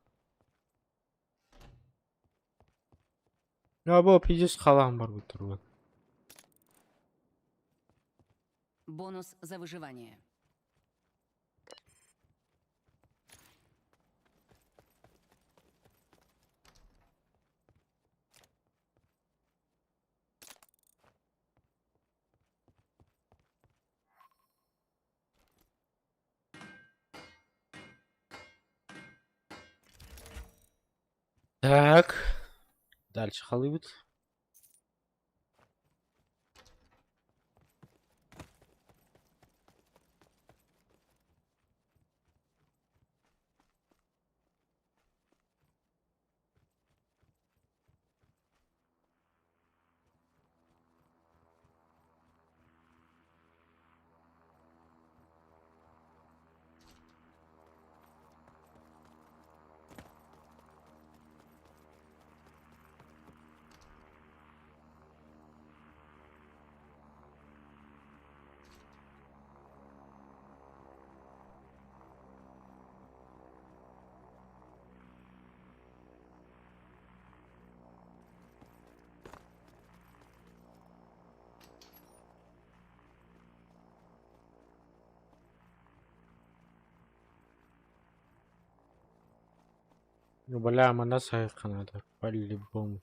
Або пиздец халаан барбыт турбут. Бонус за выживание. Так. Дальше халыйбыт. Бля, манна сайыкка надо, по-любому.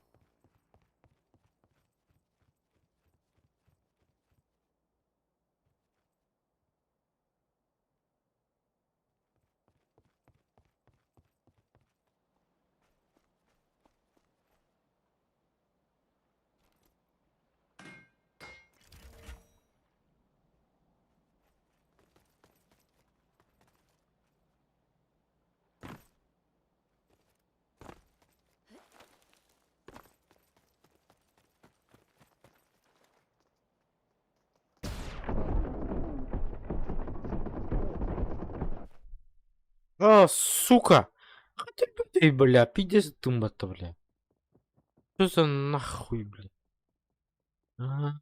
А, сука! Ты, бля, пиздец тумба-то, бля. Что за нахуй, бля? А,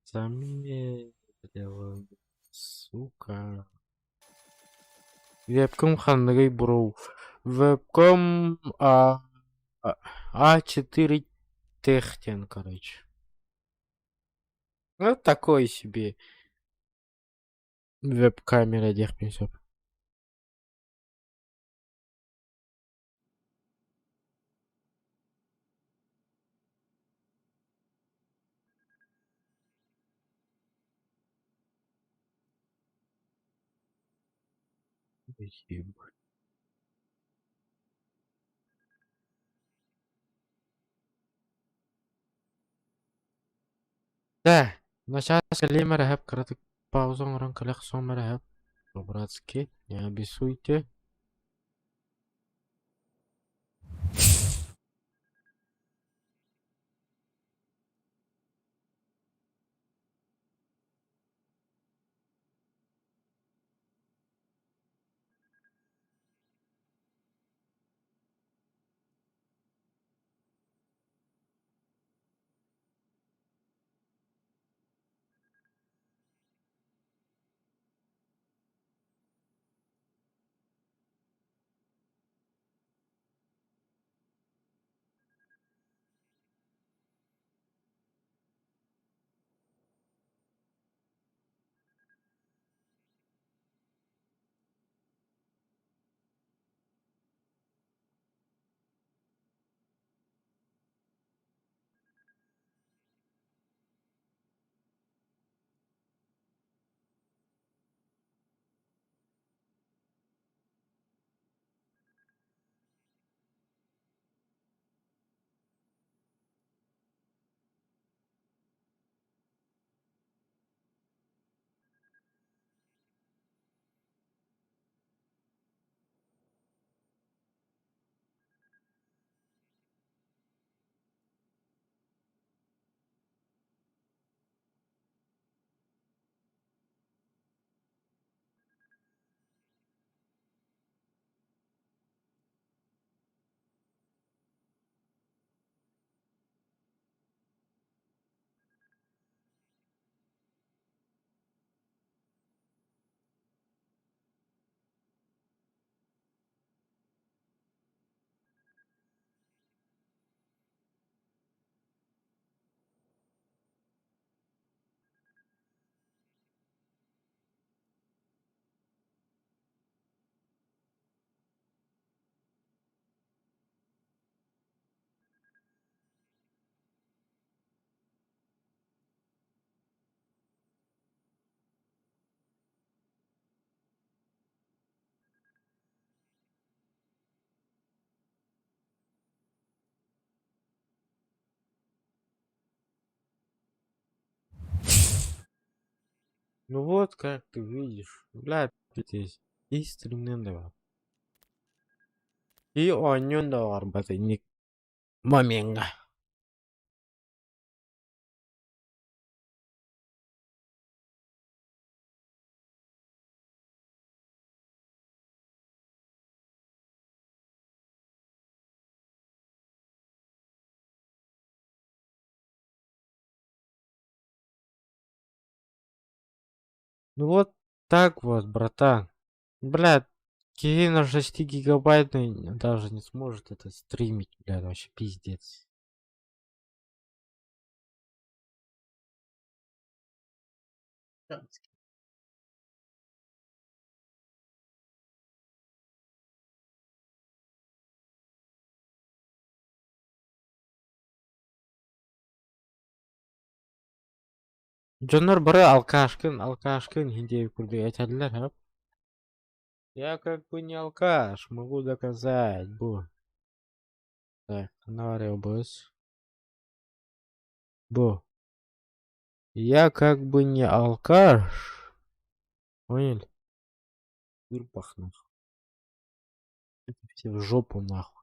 замедлила, сука. Вебкам ханныгый бро. Вебкам А, А4 Техтен, короче. Ну, такой себе. Веб-камера диэхпин сөп. Ебать. Да, начаас кэлиэм эрэ эһэп кыратык пауза оҥорон кэлэ охсуом эрэ эһэп. По-братски, не обессудьте. Ну вот, как ты видишь, бля, здесь и стримнен да. И оонньуон да баҕарбат инник момеҥҥа. Ну вот так вот, братан. Бля, киһи на 6 гигабайтный даже не сможет это стримить, бля, вообще пиздец. Дьоннор бары алкашкын, алкашкын диэбит курдук этэллэр һап. Я как бы не алкаш, могу доказать, бу. Так, быс. Бу. Я как бы не алкаш. Поняли? Кырпах нахуй. Все в жопу нахуй.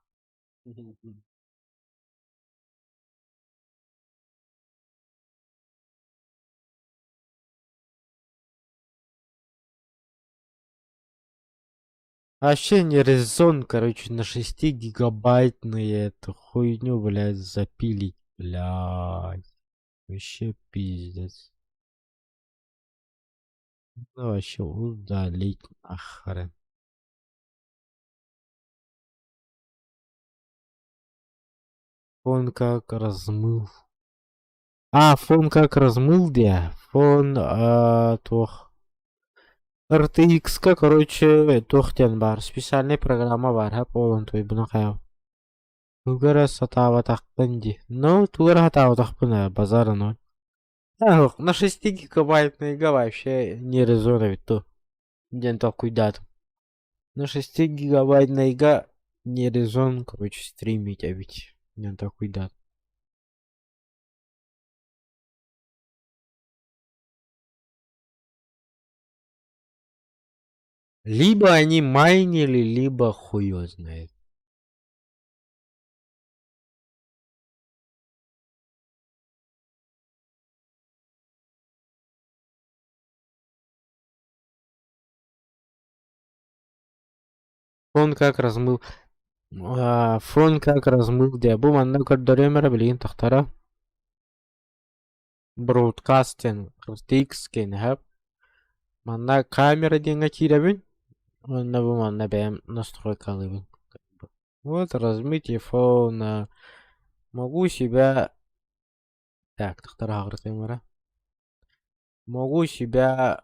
Вообще не резон, короче, на 6 гигабайтные эту хуйню, блядь, запилить, блядь. Вообще пиздец. Ну вообще удалить нахрен. Фон как размыл. А, фон как размыл, где? Фон, а, туох. RTX-ка, короче, туох диэн баар. Специальный программа баар, һап ол онтуйбуна хайа. Тугу эрэ сатаабатахпын дии. Ну, тугу эрэ сатаабатахпын ээ, базара ноль. На 6 гигабайтныйга вообще не резон эбит ту. Диэн толкуйдаатым. На 6 гигабайтныйга не резон, короче, стримить эбит. Диэн толкуйдаат. Либо они майнили, либо хуй его знает. Фон как размыл фон как размыл диэ бу манна көрдөрүөм эрэ билигин тахтара Broadcast диэн RTX киэнэһэ манна камера диэҥҥэ киирэбин уонна бу манна бэйэм настройкалыыбын вот размытие фона могу себя так тахтара аҕырытыам эрэ могу себя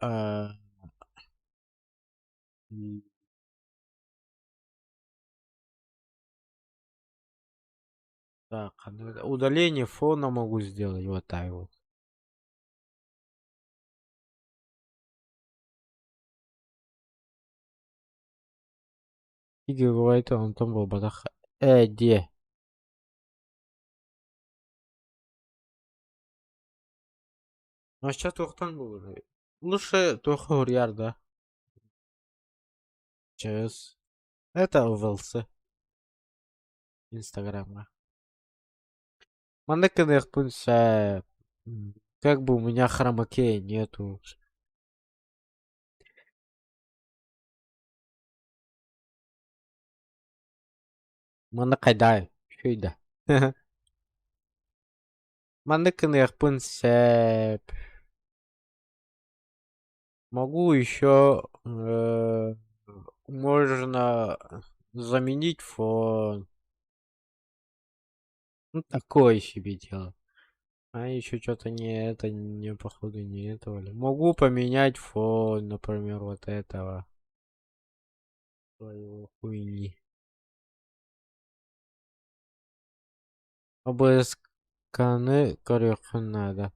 Так, удаление фона могу сделать вот так вот. Гигабайт онтон буолбатах ээ диэ Оччо туохтан буолуой лучше туохха уруйар да Чээс это ВЛС Инстаграмҥа Маннык гыныахпын сөп как бы у меня хромакея нету Маннык хайдаа үчүгэй да Маннык гыныахпын сөп Могу еще можно заменить фон. Ну такое себе дело. А еще что-то не это, не походу не этого. Могу поменять фон, например, вот этого. Своего хуйни. ОБС-каны көрүөххүн наада.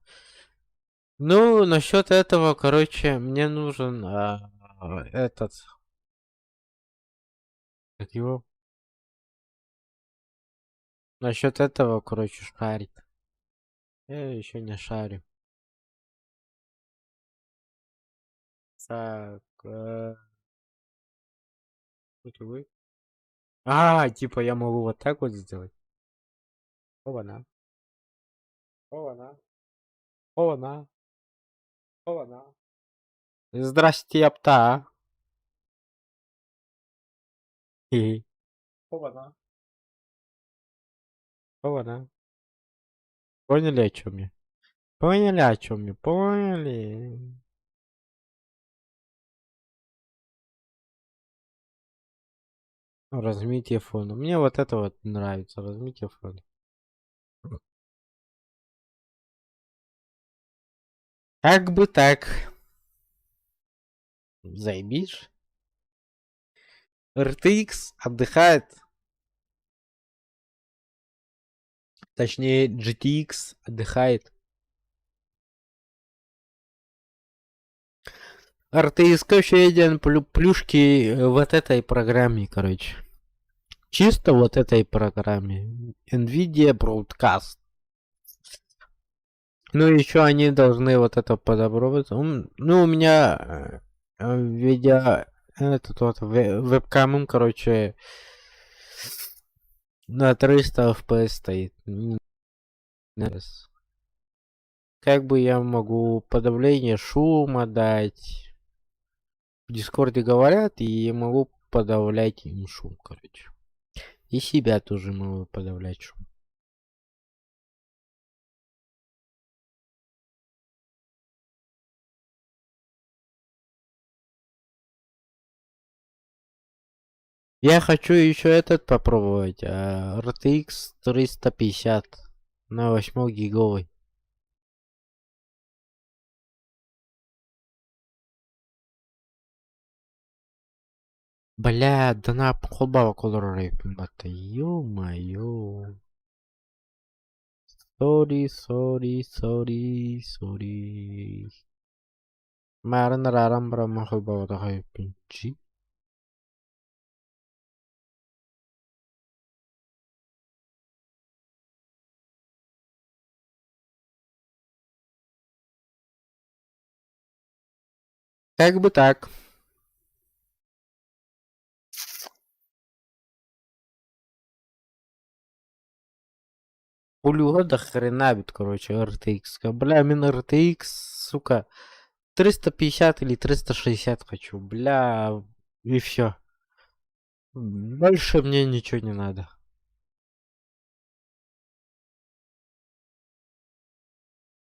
Ну, насчет этого, короче, мне нужен этот. Как его? Насчет этого, короче, шарит. Я еще не шарю. Так. Вы? А, типа я могу вот так вот сделать. Оба-на. Оба-на. Оба-на. Оба-на. Здрасте, ёпта. Хи-хи. Оба-на. Оба-на. Поняли, о чем я? Поняли, о чем я? Поняли. Размытие фона. Мне вот это вот нравится, размытие фона. Как бы так. Заебись. RTX отдыхает. Точнее, GTX отдыхает. RTX вообще один плюшки вот этой программе, короче. Чисто вот этой программе. NVIDIA Broadcast. Ну, еще они должны вот это подобрать. Ну, у меня видео этот вот вебкамом, короче, на 300 FPS стоит. Как бы я могу подавление шума дать. В Дискорде говорят, и могу подавлять им шум, короче. И себя тоже могу подавлять шум. Я хочу еще этот попробовать. RTX 350 на 8 гиговый. Бля, да на холбава олорор эбиппин батта. Ё-моё. Sorry, sorry, sorry, sorry. Маарын арааран бараммын холбоботох эбиппин. Чи. Как бы так. Пулюга до хрена бит, короче, RTX. Бля, мин RTX, сука, 350 или 360 хочу, бля, и все. Больше мне ничего не надо.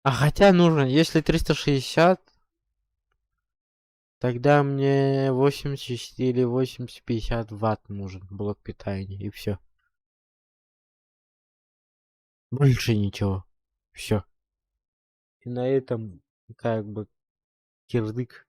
А хотя нужно, если 360, тогда мне 80 или 80-50 ватт нужен блок питания, и все. Больше ничего. Все. И на этом как бы кирдык.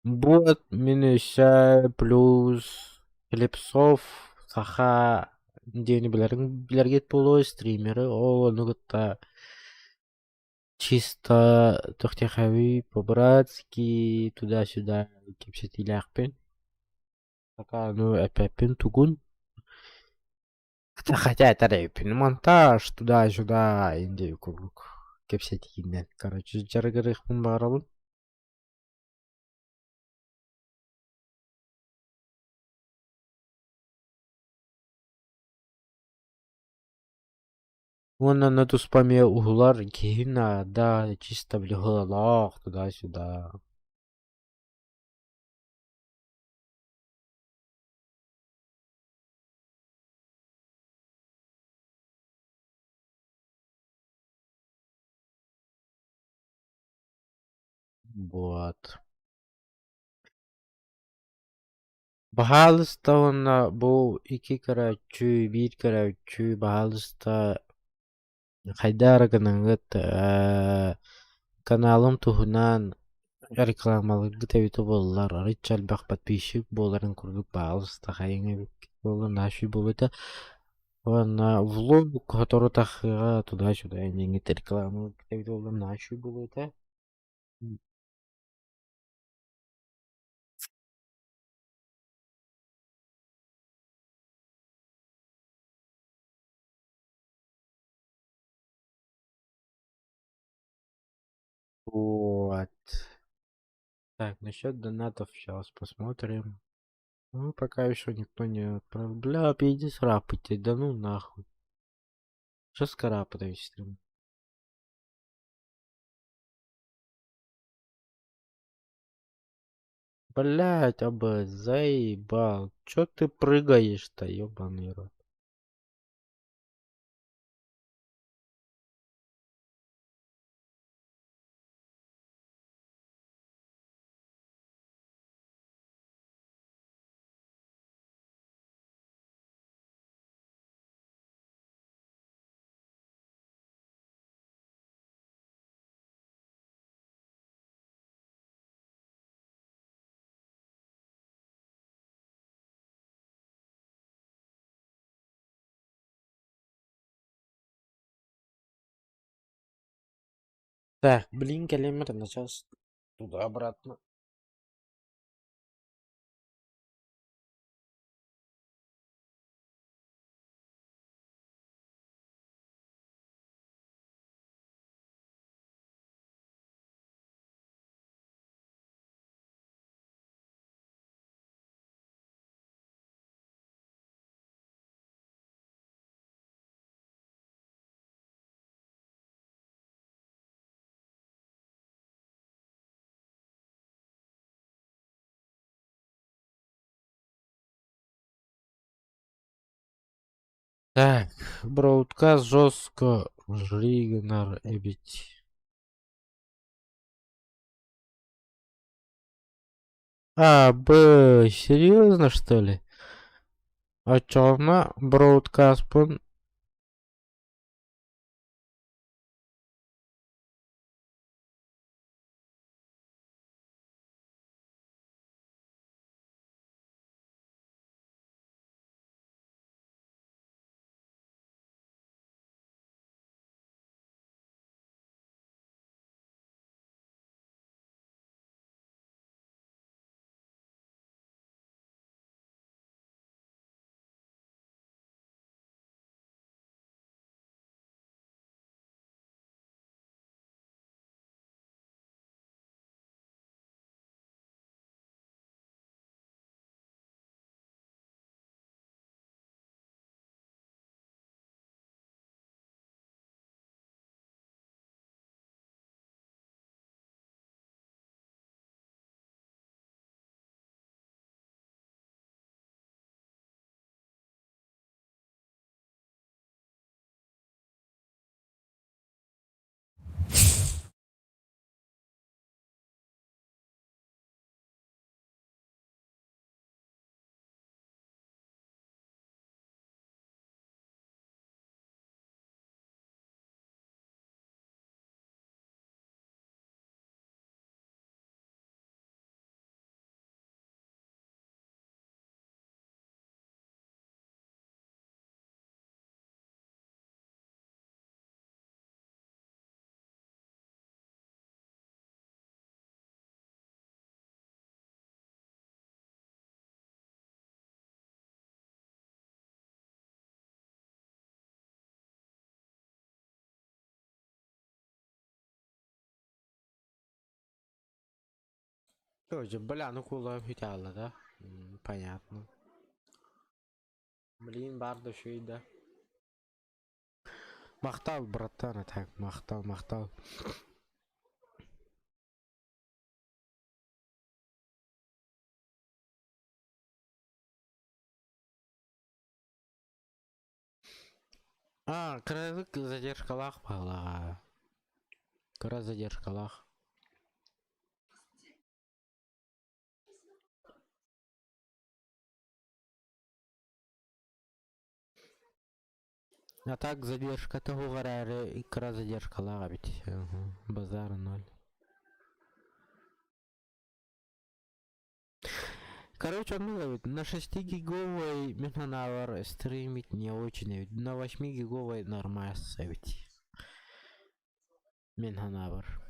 Бот минуса плюс Клепсов саха диэни билэрин билэргит буолуо стримеры ол ону кытта чисто тохтехави по-братски туда-сюда кэпсэтиилээхпин. Пока ну эппэппин тугун. Хотя это монтаж туда-сюда инде курдук кэпсэтиинэн. Короче, дьарыгырыахпын баҕарабын. Уонна онно туспа эмиэ уһулар киһи наада, чисто били туда-сюда. Вот. Баһаалыста уонна бу икки көрөөччү, биир көрөөччү, баһаалыста хайдах эрэ гынаҥҥыт каналым туһунан рекламалыыргыт эбитэ буоллар, арыычча элбэх подписчик буоларын курдук баһаалыста хайыҥ эбиккит буоллар наһаа үчүгэй буолуо этэ. Уонна влог сотору тахсыаҕа туда-сюда инниҥҥит рекламалыыргыт эбитэ буоллар наһаа үчүгэй буолуо этэ. Вот. Так, насчет донатов сейчас посмотрим. Ну, пока еще никто не отправил. Бля, пиздец рапайте, да ну нахуй. Сейчас карапатаюсь стрим. Блять, АБ, заебал. Чё ты прыгаешь-то, ёбаный рот? Так, блин, кэлэммит начаас туда-обратно. Так, броудкаст жестко жригнар эбит. А, Б, серьезно что ли? Очоҕуна броудкаспын Тоже, бля, ну кулаем хитяла, да? Понятно. Блин, бар да шуй да. Махтал, братан, а так, махтал, махтал. А, кыратык задержкалаах баҕалааҕа. Кыра задержкалаах. А так задержката суох эрээри кыра задержкалаах эбит. Базар ноль. Короче, оннук эбит. На 6-гиговой мин санаабар стримить не очень эбит. На 8-гиговой нормально эбит. Мин санаабар.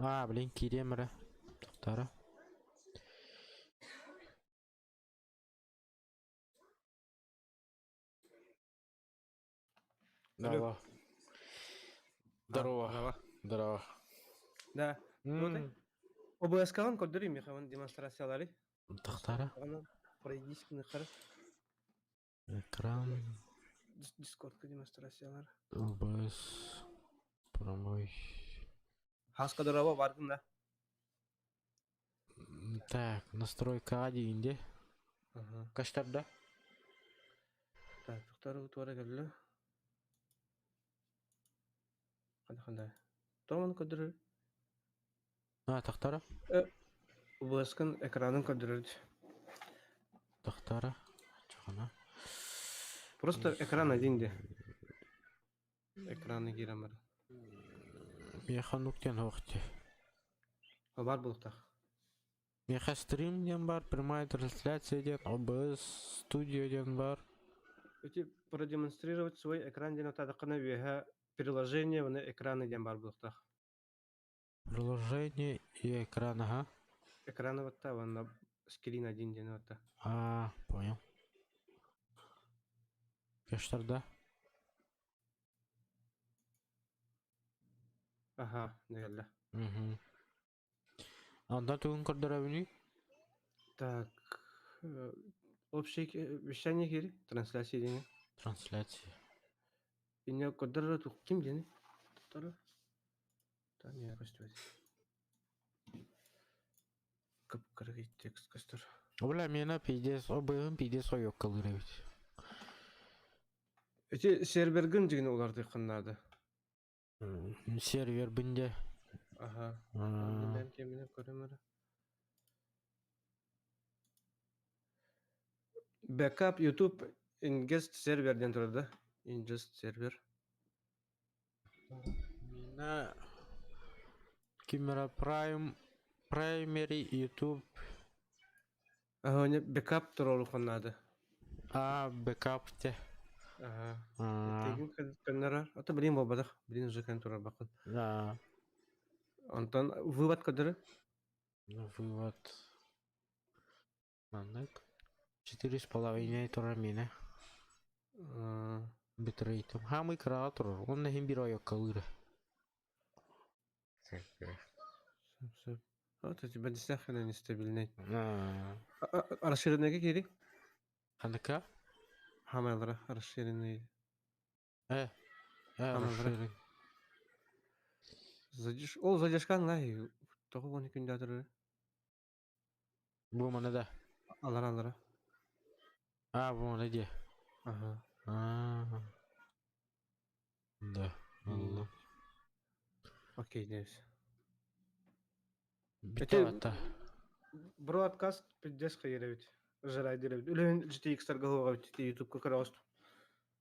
А, блин, киириэм эрэ. Тохторо. Алло. Здорово. Здорово. Здорово. Здорово. Да. Вот ОБС-каҕын көрдөрүү миэхэ демонстрациялары. Тохтара. Пройдись кынахара. Экран. Дискордка демонстрациялар. ОБС. Прямой. Хаска дорова бардым да. Так, настройка диинде. Ага. Каштарда. Так, тохтары туара келле. Ханда ханда. Томан көрдөрөр. А, тохтара. ОБС-кын экранын көрдөрөр. Тохтара. Чохана. Просто экран один де. Экраны киирэн баран. Миэхэ оннук диэн суох дии. Бар булуктах. Миэхэ стрим диэн бар, прямая трансляция диэн, ОБС студия диэн бар. Эти продемонстрировать свой экран диэн атаадаххына үөһэ приложение уонна экраны диэн бар булуктах. Приложение и экран, ага. Экраны батта уонна скрин один диэн батта. А, понял. Кештарда. Аха, дэгэллэ. Угу. Онтон тугун көрдөрөбүнүй? Так, общий вещание кири, трансляция диэни. Трансляция. Инне көрдөрөр тух ким диэни? Туттары. Там я көстүбэт. Кып-кыргый текст көстөр. Бля, миэнэ пиздец, обыһын пиздец ойуоккалыыр эбит. Эти сервергин дьигини улардыаххын наада. Сервербин де. Аха. Онно бэйэм кэминэн көрөм эрэ. Backup YouTube Ingest сервер диэн турар да? Ingest сервер. Мина Кимера Prime Primary YouTube Аха, не бэкап туруоруоххун наада. А, бэкап те. Аха. А, Тегин көннөрөр. Ата билин буолбатах. Билин уже көн турарбаккын. Да. Онтон вывод көрдөрөр. Вывод. Маннык. 4,5 турар миэнэ. Битрейтым. Хаамый кыраҕа турар. Уонна иһин биир ойуоккалыыр. Сөп, сөп. Вот у тебя действительно нестабильный. А, Расширенный кири? Ханныка? Хамайлара расширенный. Э, Хамайлара. расширен. Задиш... Ол задержкан лай. Тоҕо уон күндэ турар. Бу маны да. Алара алара. А, бу маны де. Ага. А, да. Ыллым. Окей, дээс. Бүттэ Эти батта. Broadcast пиздец хайыр эбит. Жарайдыр эбит. Үлэһин GTX-тарга хуоҕа эбит. Ютубка көрөҕүс.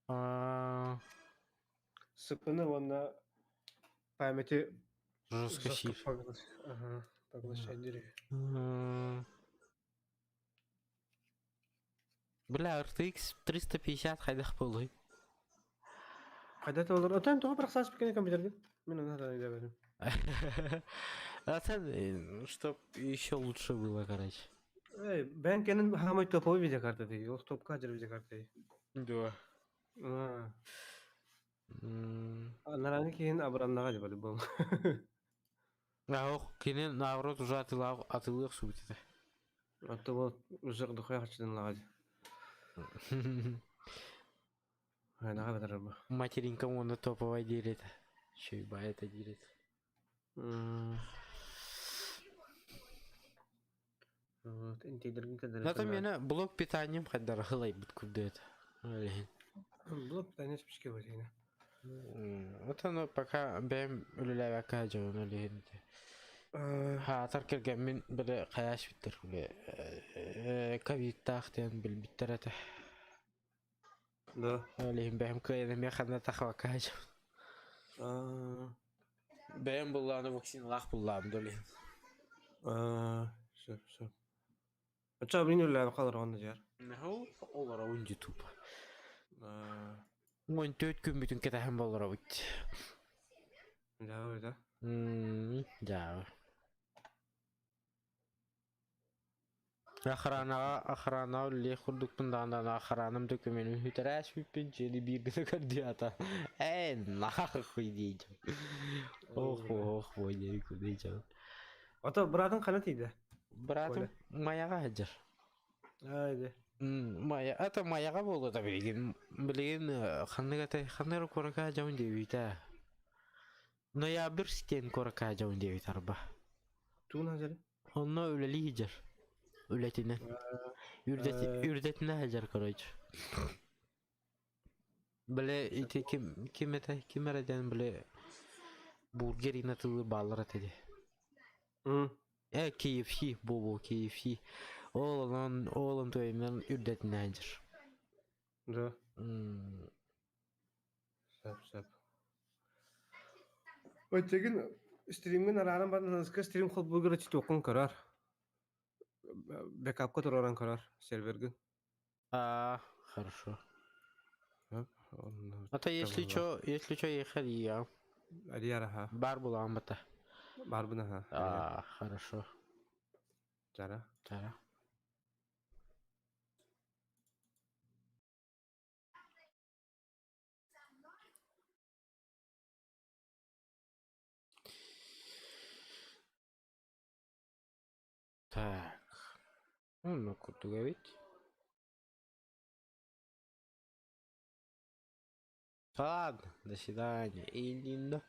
А, Сыпыны уонна памяти Жестко жестко сир. Ага, поглощать деревья. Бля, RTX 350 хайдах буолуй? Хайда олор. Отон тоҕо бырахсаас бикини компьютерге? Мин оны хатан өйдөбөтүм. А чтоб еще лучше было, короче. Эй, бэйэн кэнин хаамай топовый видеокарта дии. Ол топка дьэр видеокарта дии. Да. Аа. Анараны киһин абыраннаҕа дии по-любому. А ох, кини наоборот уже атылыах субут этэ. Оттон ол уже дохуя хаччытынлаҕа дии. Айнаҕа бэтэрэр бу. Материнка уонна топовай диир этэ. Чуйбай это диир этэ. Вот, интейдергин кэдэрэ Зато мені блок питанием хайдара хылайбыт курдук это. Ол Блок питания спички вот Вот оно пока бэйэм үлэлээбэккэ дьону илиһин хаатар кэргэммин били хайааш биттэр били ковидтаах диэн билбиттэр этэ. Да. Ол иһин бэйэм кыайан эмиэ ханна тахабакка Аа. Бэйэм буллааны вакциналаах буллаам да илиһин. Аа, сөп, сөп. Оччо мин үлэлээбэккэ олороҕун да дьиэр. Олоробун YouTube. 14 күммүтүн кэтэһэн болоробут. Дьаабы да? Дьаабы. Охранаҕа охранаҕа үлэлиэх курдукпун даҕаны охранам докуменын сүтэрээспиппин дьиэни биир гына көрдүөтэ. Ээ нахуй диэччи. Ох ох ой диэччи. Ото быраатыҥ хана тиийдэ? Быраатым Майаҕа сылдьар. Аа иди. Майа ата Майаҕа буолуо да билигин билигин ханнык этэй ханнык эрэ куоракка дьон диэбитэ. Ноябрьск диэн куоракка дьон диэбит арба. Тугун сылдьар? Онно үлэлии сылдьар. Үлэтинэн. Үрдэтинэ сылдьар короче. Бile ити ким ким этэ ким эрэ диэн бile бургер инатылы бааллар этэ дии. Э KFC буолуо KFC. Ол онон ол онтуойунан үрдэтинэ сылдьар. Да. Сөп, сөп. Өттүгүн стримҥин арааран баран аныгыскы стрим холбуугар чутуоххун көрөр. Бэкапка туруоран көрөр сервергин. А, хорошо. А то если чё, если чё, ехали я. Арияр аха. Бар булаан бата. Барбын аха. А, хорошо. Чара. Чара. Так. Ну, курдуга эбит. Ладно, до свидания. Или.